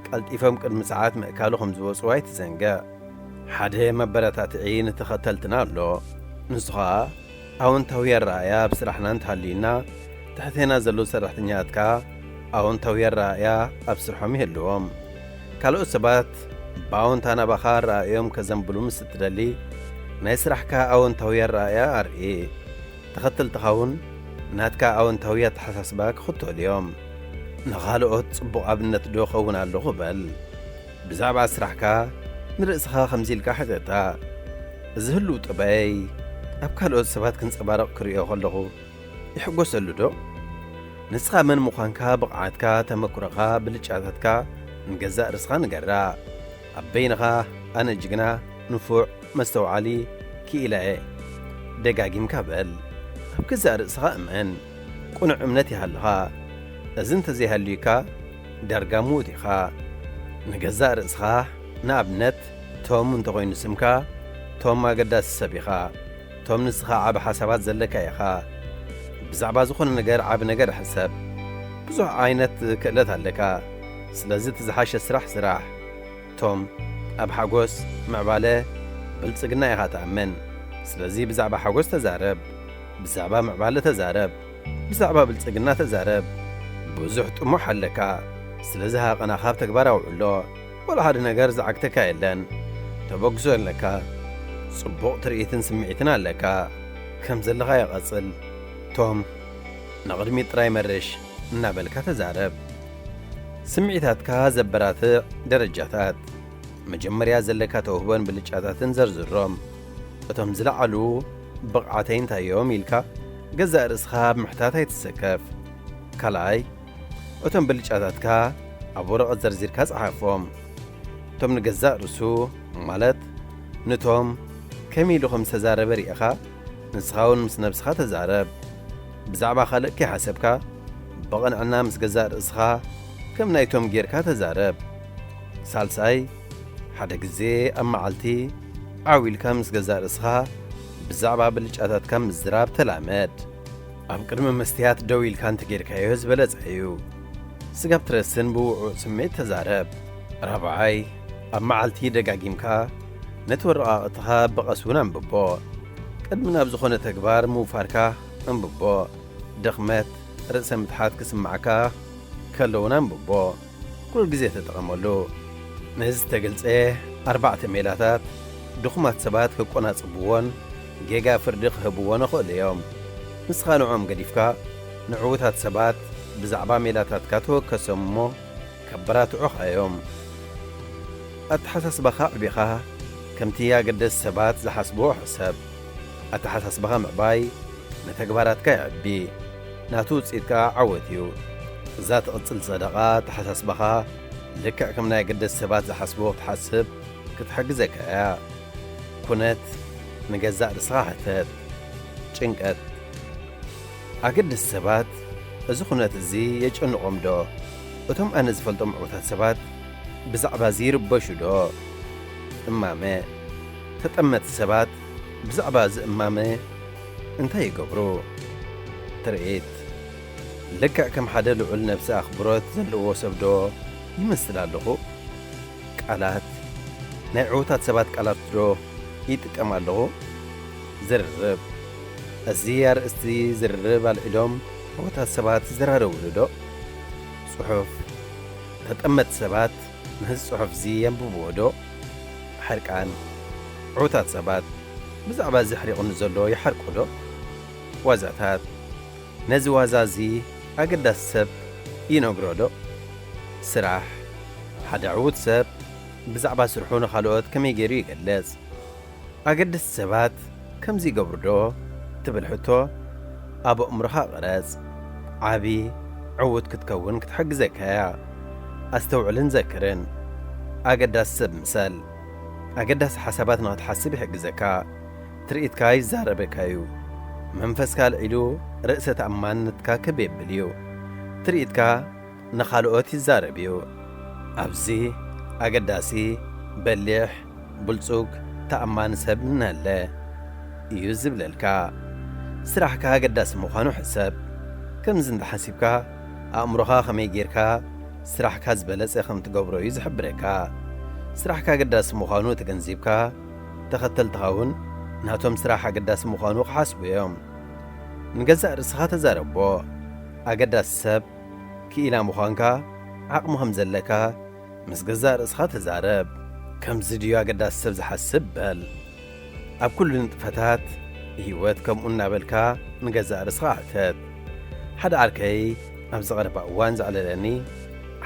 ቀልጢፎም ቅድሚ ሰዓት ምእካሉ ከም ዝወጹ ኣይትዘንግዕ። ሓደ መበረታትዒ ንተኸተልትና ኣሎ። ንሱ ኸኣ ኣወንታዊ ኣረኣእያ ኣብ ስራሕና እንተሃልዩና፣ ትሕቴና ዘለዉ ሰራሕተኛታት ከኣ ኣወንታዊ ኣረኣእያ ኣብ ስርሖም ይህልዎም። ካልኦት ሰባት ብኣወንታ ናባኻ ኣረኣእዮም ከዘንብሉ ምስ እትደሊ፣ ናይ ስራሕካ ኣወንታዊ ኣረኣእያ ኣርኢ። ተኸተልትኻ እውን ናትካ ኣወንታዊ ኣተሓሳስባ ክኽተሉ እዮም። ንኻልኦት ጽቡቕ ኣብነት ዶ ኸውን ኣለኹ በል። ብዛዕባ ስራሕካ ንርእስኻ ከምዚ ኢልካ ሕተታ፣ "እዚ ህሉው ጠባየይ ኣብ ካልኦት ሰባት ክንጸባረቕ ክርእዮ ከለኹ ይሕጎሰሉ ዶ?" ንስኻ መን ምዃንካ፣ ብቕዓትካ፣ ተመክሮኻ፣ ብልጫታትካ ንገዛእ ርእስኻ ንገራ። ኣብ በይንኻ "ኣነ ጅግና፣ ንፉዕ፣ መስተውዓሊ፣ ክኢላ እየ" ደጋጊምካ በል። ገዛእ ርእስኻ እመን። ቅኑዕ እምነት ይሃልኻ። እዚ እንተዘይሃልዩካ ዳርጋ ምዉት ኢኻ። ንገዛእ ርእስኻ ንኣብነት ቶም እንተኾይኑ ስምካ፣ ቶም ኣገዳሲ ሰብ ኢኻ። ቶም ንስኻ ዓቢ ሓሳባት ዘለካ ኢኻ። ብዛዕባ ዝኾነ ነገር ዓቢ ነገር ሕሰብ። ብዙሕ ዓይነት ክእለት ኣለካ። ስለዚ እቲ ዝሓሸ ስራሕ ስራሕ። ቶም ኣብ ሓጎስ፣ ምዕባለ፣ ብልጽግና ኢኻ ትኣምን። ስለዚ ብዛዕባ ሓጎስ ተዛረብ። ብዛዕባ ምዕባለ ተዛረብ። ብዛዕባ ብልጽግና ተዛረብ። ብዙሕ ጥሙሕ ኣለካ። ስለዚ ሃቐና ካብ ተግባር ኣውዕሎ። ወላ ሓደ ነገር ዝዓግተካ የለን። ተበግሶ ኣለካ። ጽቡቕ ትርኢትን ስምዒትን ኣለካ። ከም ዘለኻ ይቐጽል። ቶም ንቕድሚት ጥራይ መርሽ እናበልካ ተዛረብ። ስምዒታትካ ዘበራትዕ ደረጃታት። መጀመርያ ዘለካ ተውህቦን ብልጫታትን ዘርዝሮም። እቶም ዝለዓሉ ብቕዓተይ እንታይ እዮም ኢልካ ገዛእ ርእስኻ ኣብ ምሕታት ኣይትሰከፍ። ካልኣይ፣ እቶም ብልጫታትካ ኣብ ወረቐት ዘርዚርካ ጸሓፎም። እቶም ንገዛእ ርእሱ፣ ማለት ንቶም ከመይ ኢሉ ከም ዝተዛረበ ርኢኻ፣ ንስኻ እውን ምስ ነብስኻ ተዛረብ። ብዛዕባ ካልእ ከይሓሰብካ፣ ብቕንዕና ምስ ገዛእ ርእስኻ ከም ናይቶም ጌርካ ተዛረብ። ሳልሳይ፣ ሓደ ግዜ ኣብ መዓልቲ ዓው ኢልካ ምስ ገዛእ ርእስኻ ብዛዕባ ብልጫታትካ ምዝራብ ተላመድ። ኣብ ቅድሚ መስትያት ደው ኢልካ እንተጌርካዮ ዝበለጸ እዩ። ስጋብ ትረስን ብውዑእ ስምዒት ተዛረብ። ራብዓይ፣ ኣብ መዓልቲ ደጋጊምካ ነቲ ወረቓቕትኻ ብቐስ እውን ኣንብቦ። ቅድሚ ናብ ዝኾነ ተግባር ምውፋርካ ኣንብቦ። ድኽመት፣ ርእሰ ምትሓት ክስምዓካ ከሎ እውን ኣንብቦ። ኩሉ ግዜ ተጠቐመሉ። ነዚ ዝተገልጸ ኣርባዕተ ሜላታት ድኹማት ሰባት ክቆናጽብዎን ጌጋ ፍርዲ ክህብዎን ይኽእሉ እዮም። ንስኻ ንዕኦም ገዲፍካ ንዕዉታት ሰባት ብዛዕባ ሜላታትካ ተወከሶም እሞ ከበራትዑኻ እዮም። ኣተሓሳስባኻ ኣዕቢኻ ከምቲ ኣገደስቲ ሰባት ዝሓስብዎ ሕሰብ። ኣተሓሳስባኻ ምዕባይ ንተግባራትካ የዕቢ፣ ናቱ ውጽኢት ከኣ ዓወት እዩ። እዛ ትቕጽል ሰደቓ ኣተሓሳስባኻ ልክዕ ከም ናይ ኣገደስቲ ሰባት ዝሓስብዎ ክትሓስብ ክትሕግዘካ እያ። ኩነት ንገዛእ ርእስኻ ሕተት። ጭንቀት። ኣገደስቲ ሰባት እዚ ኩነት እዚ የጨንቖም ዶ? እቶም ኣነ ዝፈልጦም ዕዉታት ሰባት ብዛዕባ እዚ ይርበሹ ዶ? እማመ። ተጠመትቲ ሰባት ብዛዕባ እዚ እማመ እንታይ ይገብሩ? ትርኢት። ልክዕ ከም ሓደ ልዑል ነብሲ ኣኽብሮት ዘለዎ ሰብ ዶ ይመስል ኣለኹ? ቃላት። ናይ ዕዉታት ሰባት ቃላት ዶ ይጥቀም ኣለኹ? ዝርርብ። እዚ ኣርእስቲ ዝርርብ ኣልዒሎም ዕዉታት ሰባት ይዘራረብሉ ዶ? ጽሑፍ። ተጠመትቲ ሰባት ነዚ ጽሑፍ እዚ የንብብዎ ዶ? ሕርቃን። ዕዉታት ሰባት ብዛዕባ እዚ ኣሕሪቑኒ ዘሎ ይሓርቁ ዶ? ዋዛታት። ነዚ ዋዛ እዚ ኣገዳሲ ሰብ ይነግሮ ዶ? ስራሕ። ሓደ ዕዉት ሰብ ብዛዕባ ስርሑ ንኻልኦት ከመይ ገይሩ ይገልጽ? ኣገደስቲ ሰባት ከምዚ ይገብሩ ዶ? ትብል ሕቶ ኣብ ኣእምሮኻ ቅረጽ። ዓቢ ዕዉት ክትከውን ክትሕግዘካ እያ። ኣስተውዕልን ዘክርን። ኣገዳሲ ሰብ ምሰል። ኣገዳሲ ሓሳባት ንኽትሓስብ ይሕግዘካ። ትርኢትካ ይዛረበካ እዩ። መንፈስካ ኣልዒሉ ርእሰ ተኣማንነትካ ክብ የብል እዩ። ትርኢትካ ንኻልኦት ይዛረብ እዩ። ኣብዚ ኣገዳሲ፣ በሊሕ፣ ብልጹግ፣ ተኣማኒ ሰብ እንሀለ እዩ ዝብለልካ። ስራሕካ ኣገዳሲ ምዃኑ ሕሰብ። ከምዚ እንተሓሲብካ፣ ኣእምሮኻ ከመይ ጌርካ ስራሕካ ዝበለጸ ከም ትገብሮ እዩ ዝሕብረካ። ስራሕካ ኣገዳሲ ምዃኑ ተገንዚብካ፣ ተኸተልትኻ እውን ናቶም ስራሕ ኣገዳሲ ምዃኑ ክሓስቡ እዮም። ንገዛእ ርእስኻ ተዛረቦ። ኣገዳሲ ሰብ ክኢላ ምዃንካ ዓቕሚ ከም ዘለካ ምስ ገዛእ ርእስኻ ተዛረብ። ከምዚ ድዩ ኣገዳሲ ሰብ ዝሓስብ በል። ኣብ ኩሉ ንጥፈታት ህይወት ከምኡ እናበልካ ንገዛእ ርእስኻ ሕተት። ሓደ ዓርከይ ኣብዚ ቀረባ እዋን ዘዕለለኒ፣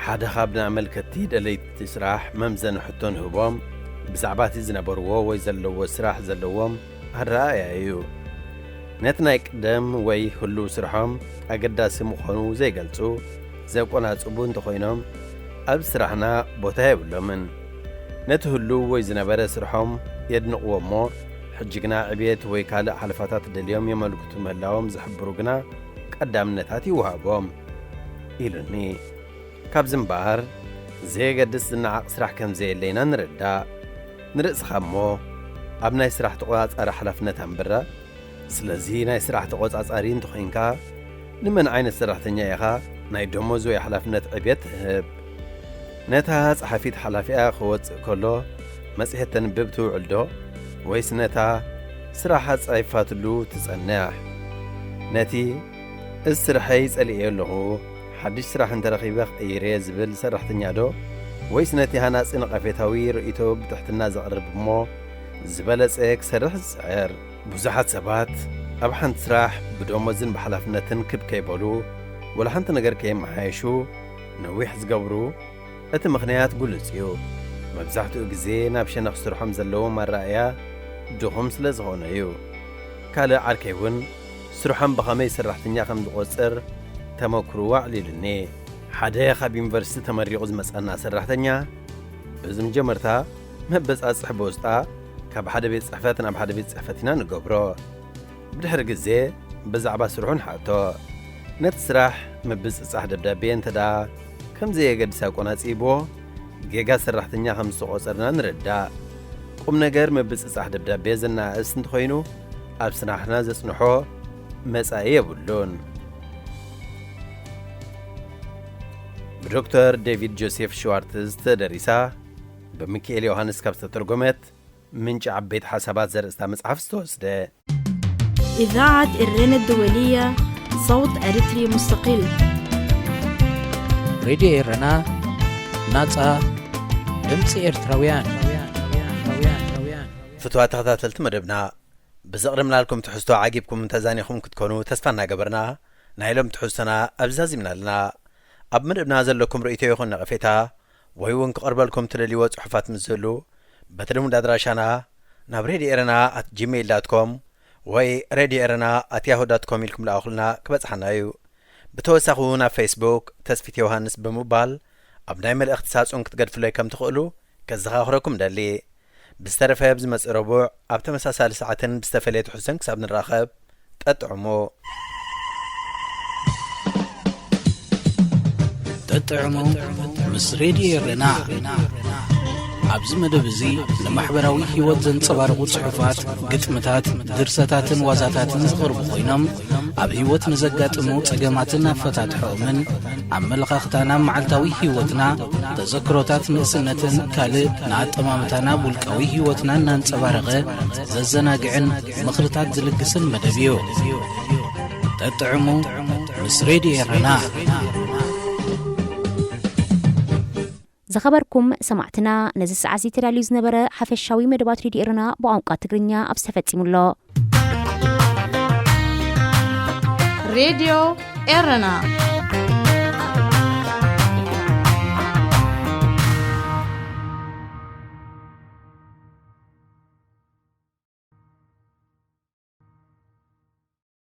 ሓደ ካብ ንኣመልከትቲ ደለይቲ ስራሕ መምዘኒ ሕቶ ንህቦም፣ ብዛዕባ እቲ ዝነበርዎ ወይ ዘለዎ ስራሕ ዘለዎም ኣረኣእያ እዩ። ነቲ ናይ ቅደም ወይ ህሉው ስርሖም ኣገዳሲ ምዃኑ ዘይገልጹ፣ ዘቆናጽቡ እንተኾይኖም፣ ኣብ ስራሕና ቦታ የብሎምን። ነቲ ህሉው ወይ ዝነበረ ስርሖም የድንቕዎ እሞ፣ ሕጂ ግና ዕብየት ወይ ካልእ ሓለፋታት ደልዮም የመልክቱ ምህላዎም ዝሕብሩ ግና ቀዳምነታት ይወሃቦም ኢሉኒ። ካብዚ እምበኣር ዘየገድስ ዝነዓቕ ስራሕ ከም ዘየለ ኢና ንርዳእ። ንርእስኻ እሞ ኣብ ናይ ስራሕ ተቖጻጻሪ ሓላፍነት ኣንብረ። ስለዚ ናይ ስራሕ ተቖጻጻሪ እንተኾይንካ ንመን ዓይነት ሰራሕተኛ ኢኻ ናይ ደሞዝ ወይ ሓላፍነት ዕብየት ትህብ? ነታ ጸሓፊት ሓላፊኣ ክወጽእ ከሎ መጽሔት ተንብብ ትውዕል ዶ? ወይስ ነታ ስራሓ ጸይፋትሉ ትጸንሕ? ነቲ እዚ ስርሐይ ጸሊኤዮ ኣለኹ፣ ሓድሽ ስራሕ እንተረኺበ ክቕይር እየ ዝብል ሰራሕተኛ ዶ? ወይስ ነቲ ሃናጺ ነቐፌታዊ ርእይቶ ብትሕትና ዘቕርብ እሞ ዝበለጸ ክሰርሕ ዝጽዕር? ብዙሓት ሰባት ኣብ ሓንቲ ስራሕ ብደሞዝን ብሓላፍነትን ክብ ከይበሉ፣ ወላ ሓንቲ ነገር ከየመሓየሹ ነዊሕ ዝገብሩ፣ እቲ ምኽንያት ግሉጽ እዩ። መብዛሕትኡ ግዜ ናብ ሸነኽ ስርሖም ዘለዎም ኣረኣእያ ድኹም ስለ ዝኾነ እዩ። ካልእ ዓርከይ እውን ስርሖም ብኸመይ ሰራሕተኛ ከም ዝቖጽር ተመክርዎ ኣዕሊሉኒ። ሓደ ካብ ዩኒቨርሲቲ ተመሪቑ ዝመጸና ሰራሕተኛ፣ ብዝመጀመርታ መበጻጽሒ ቦስጣ ካብ ሓደ ቤት ጽሕፈት ናብ ሓደ ቤት ጽሕፈት ኢና ንገብሮ። ብድሕሪ ግዜ ብዛዕባ ስርሑ ንሓቶ። ነቲ ስራሕ ምብጽጻሕ ደብዳቤ እንተ ደኣ ከም ዘየገድስ ኣቆናጺብዎ፣ ጌጋ ሰራሕተኛ ከም ዝተቖጸርና ንርዳእ። ቁም ነገር ምብጽጻሕ ደብዳቤ ዘናእስ እንተኾይኑ፣ ኣብ ስራሕና ዘጽንሖ መጻኢ የብሉን። ብዶክተር ዴቪድ ጆሴፍ ሽዋርትዝ ተደሪሳ፣ ብሚካኤል ዮሃንስ ካብ ዝተተርጎመት ምንጪ ዓበይቲ ሓሳባት ዘርእስታ መጽሓፍ ዝተወስደ። إذاعة إرنا الدولية، صوت أريتري مستقل. ሬድዮ ኤረና፣ ናጻ ድምጺ ኤርትራውያን። ፍቱዋት ተኸታተልቲ መደብና፣ ብዘቕረብናልኩም ትሕዝቶ ዓጊብኩም ተዛኒኹም ክትኮኑ ተስፋ እናገበርና፣ ናይ ሎም ትሕዝቶና ኣብዚ ዛዚምና ኣለና። ኣብ መደብና ዘለኩም ርእይቶ ይኹን ነቐፌታ፣ ወይ እውን ክቐርበልኩም ትደልይዎ ጽሑፋት ምስ ዝህሉ፣ በቲ ልሙድ ኣድራሻና ናብ ሬድዮ ኤረና ኣት ጂሜይል ዳት ኮም ወይ ሬድዮ ኤረና ኣት ያሁ ዳት ኮም ኢልኩም ልኣኹልና፣ ክበጽሓና እዩ። ብተወሳኺ እውን ኣብ ፌስቡክ ተስፊት ዮሃንስ ብምባል ኣብ ናይ መልእኽቲ ሳጹን ክትገድፍለይ ከም ትኽእሉ ከዘኻኽረኩም ደሊ። ብዝተረፈ ኣብ ዝመጽእ ረቡዕ ኣብ ተመሳሳሊ ሰዓትን ብዝተፈለየ ትሕዝቶን ክሳብ ንራኸብ፣ ጠጥዕሙ። ጠጥዕሙ ምስ ሬድዮ ኤረና። ኣብዚ መደብ እዚ ንማሕበራዊ ህይወት ዘንጸባርቑ ጽሑፋት፣ ግጥምታት፣ ድርሰታትን ዋዛታትን ዝቐርቡ ኮይኖም፣ ኣብ ህይወት ንዘጋጥሙ ጸገማትን ኣፈታትሖኦምን፣ ኣመለኻኽታና ኣብ መዓልታዊ ህይወትና፣ ተዘክሮታት ንእስነትን ካልእ ንኣጠማምታና ኣብ ውልቃዊ ህይወትና እናንጸባረቐ ዘዘናግዕን ምኽርታት ዝልግስን መደብ እዩ። ጠጥዕሙ ምስ ሬድዮ ኤረና። ዝኸበርኩም ሰማዕትና፣ ነዚ ሰዓት እዚ ተዳልዩ ዝነበረ ሓፈሻዊ መደባት ሬድዮ ኤረና ብቋንቋ ትግርኛ ኣብዚ ተፈጺሙ ኣሎ። ሬድዮ ኤረና።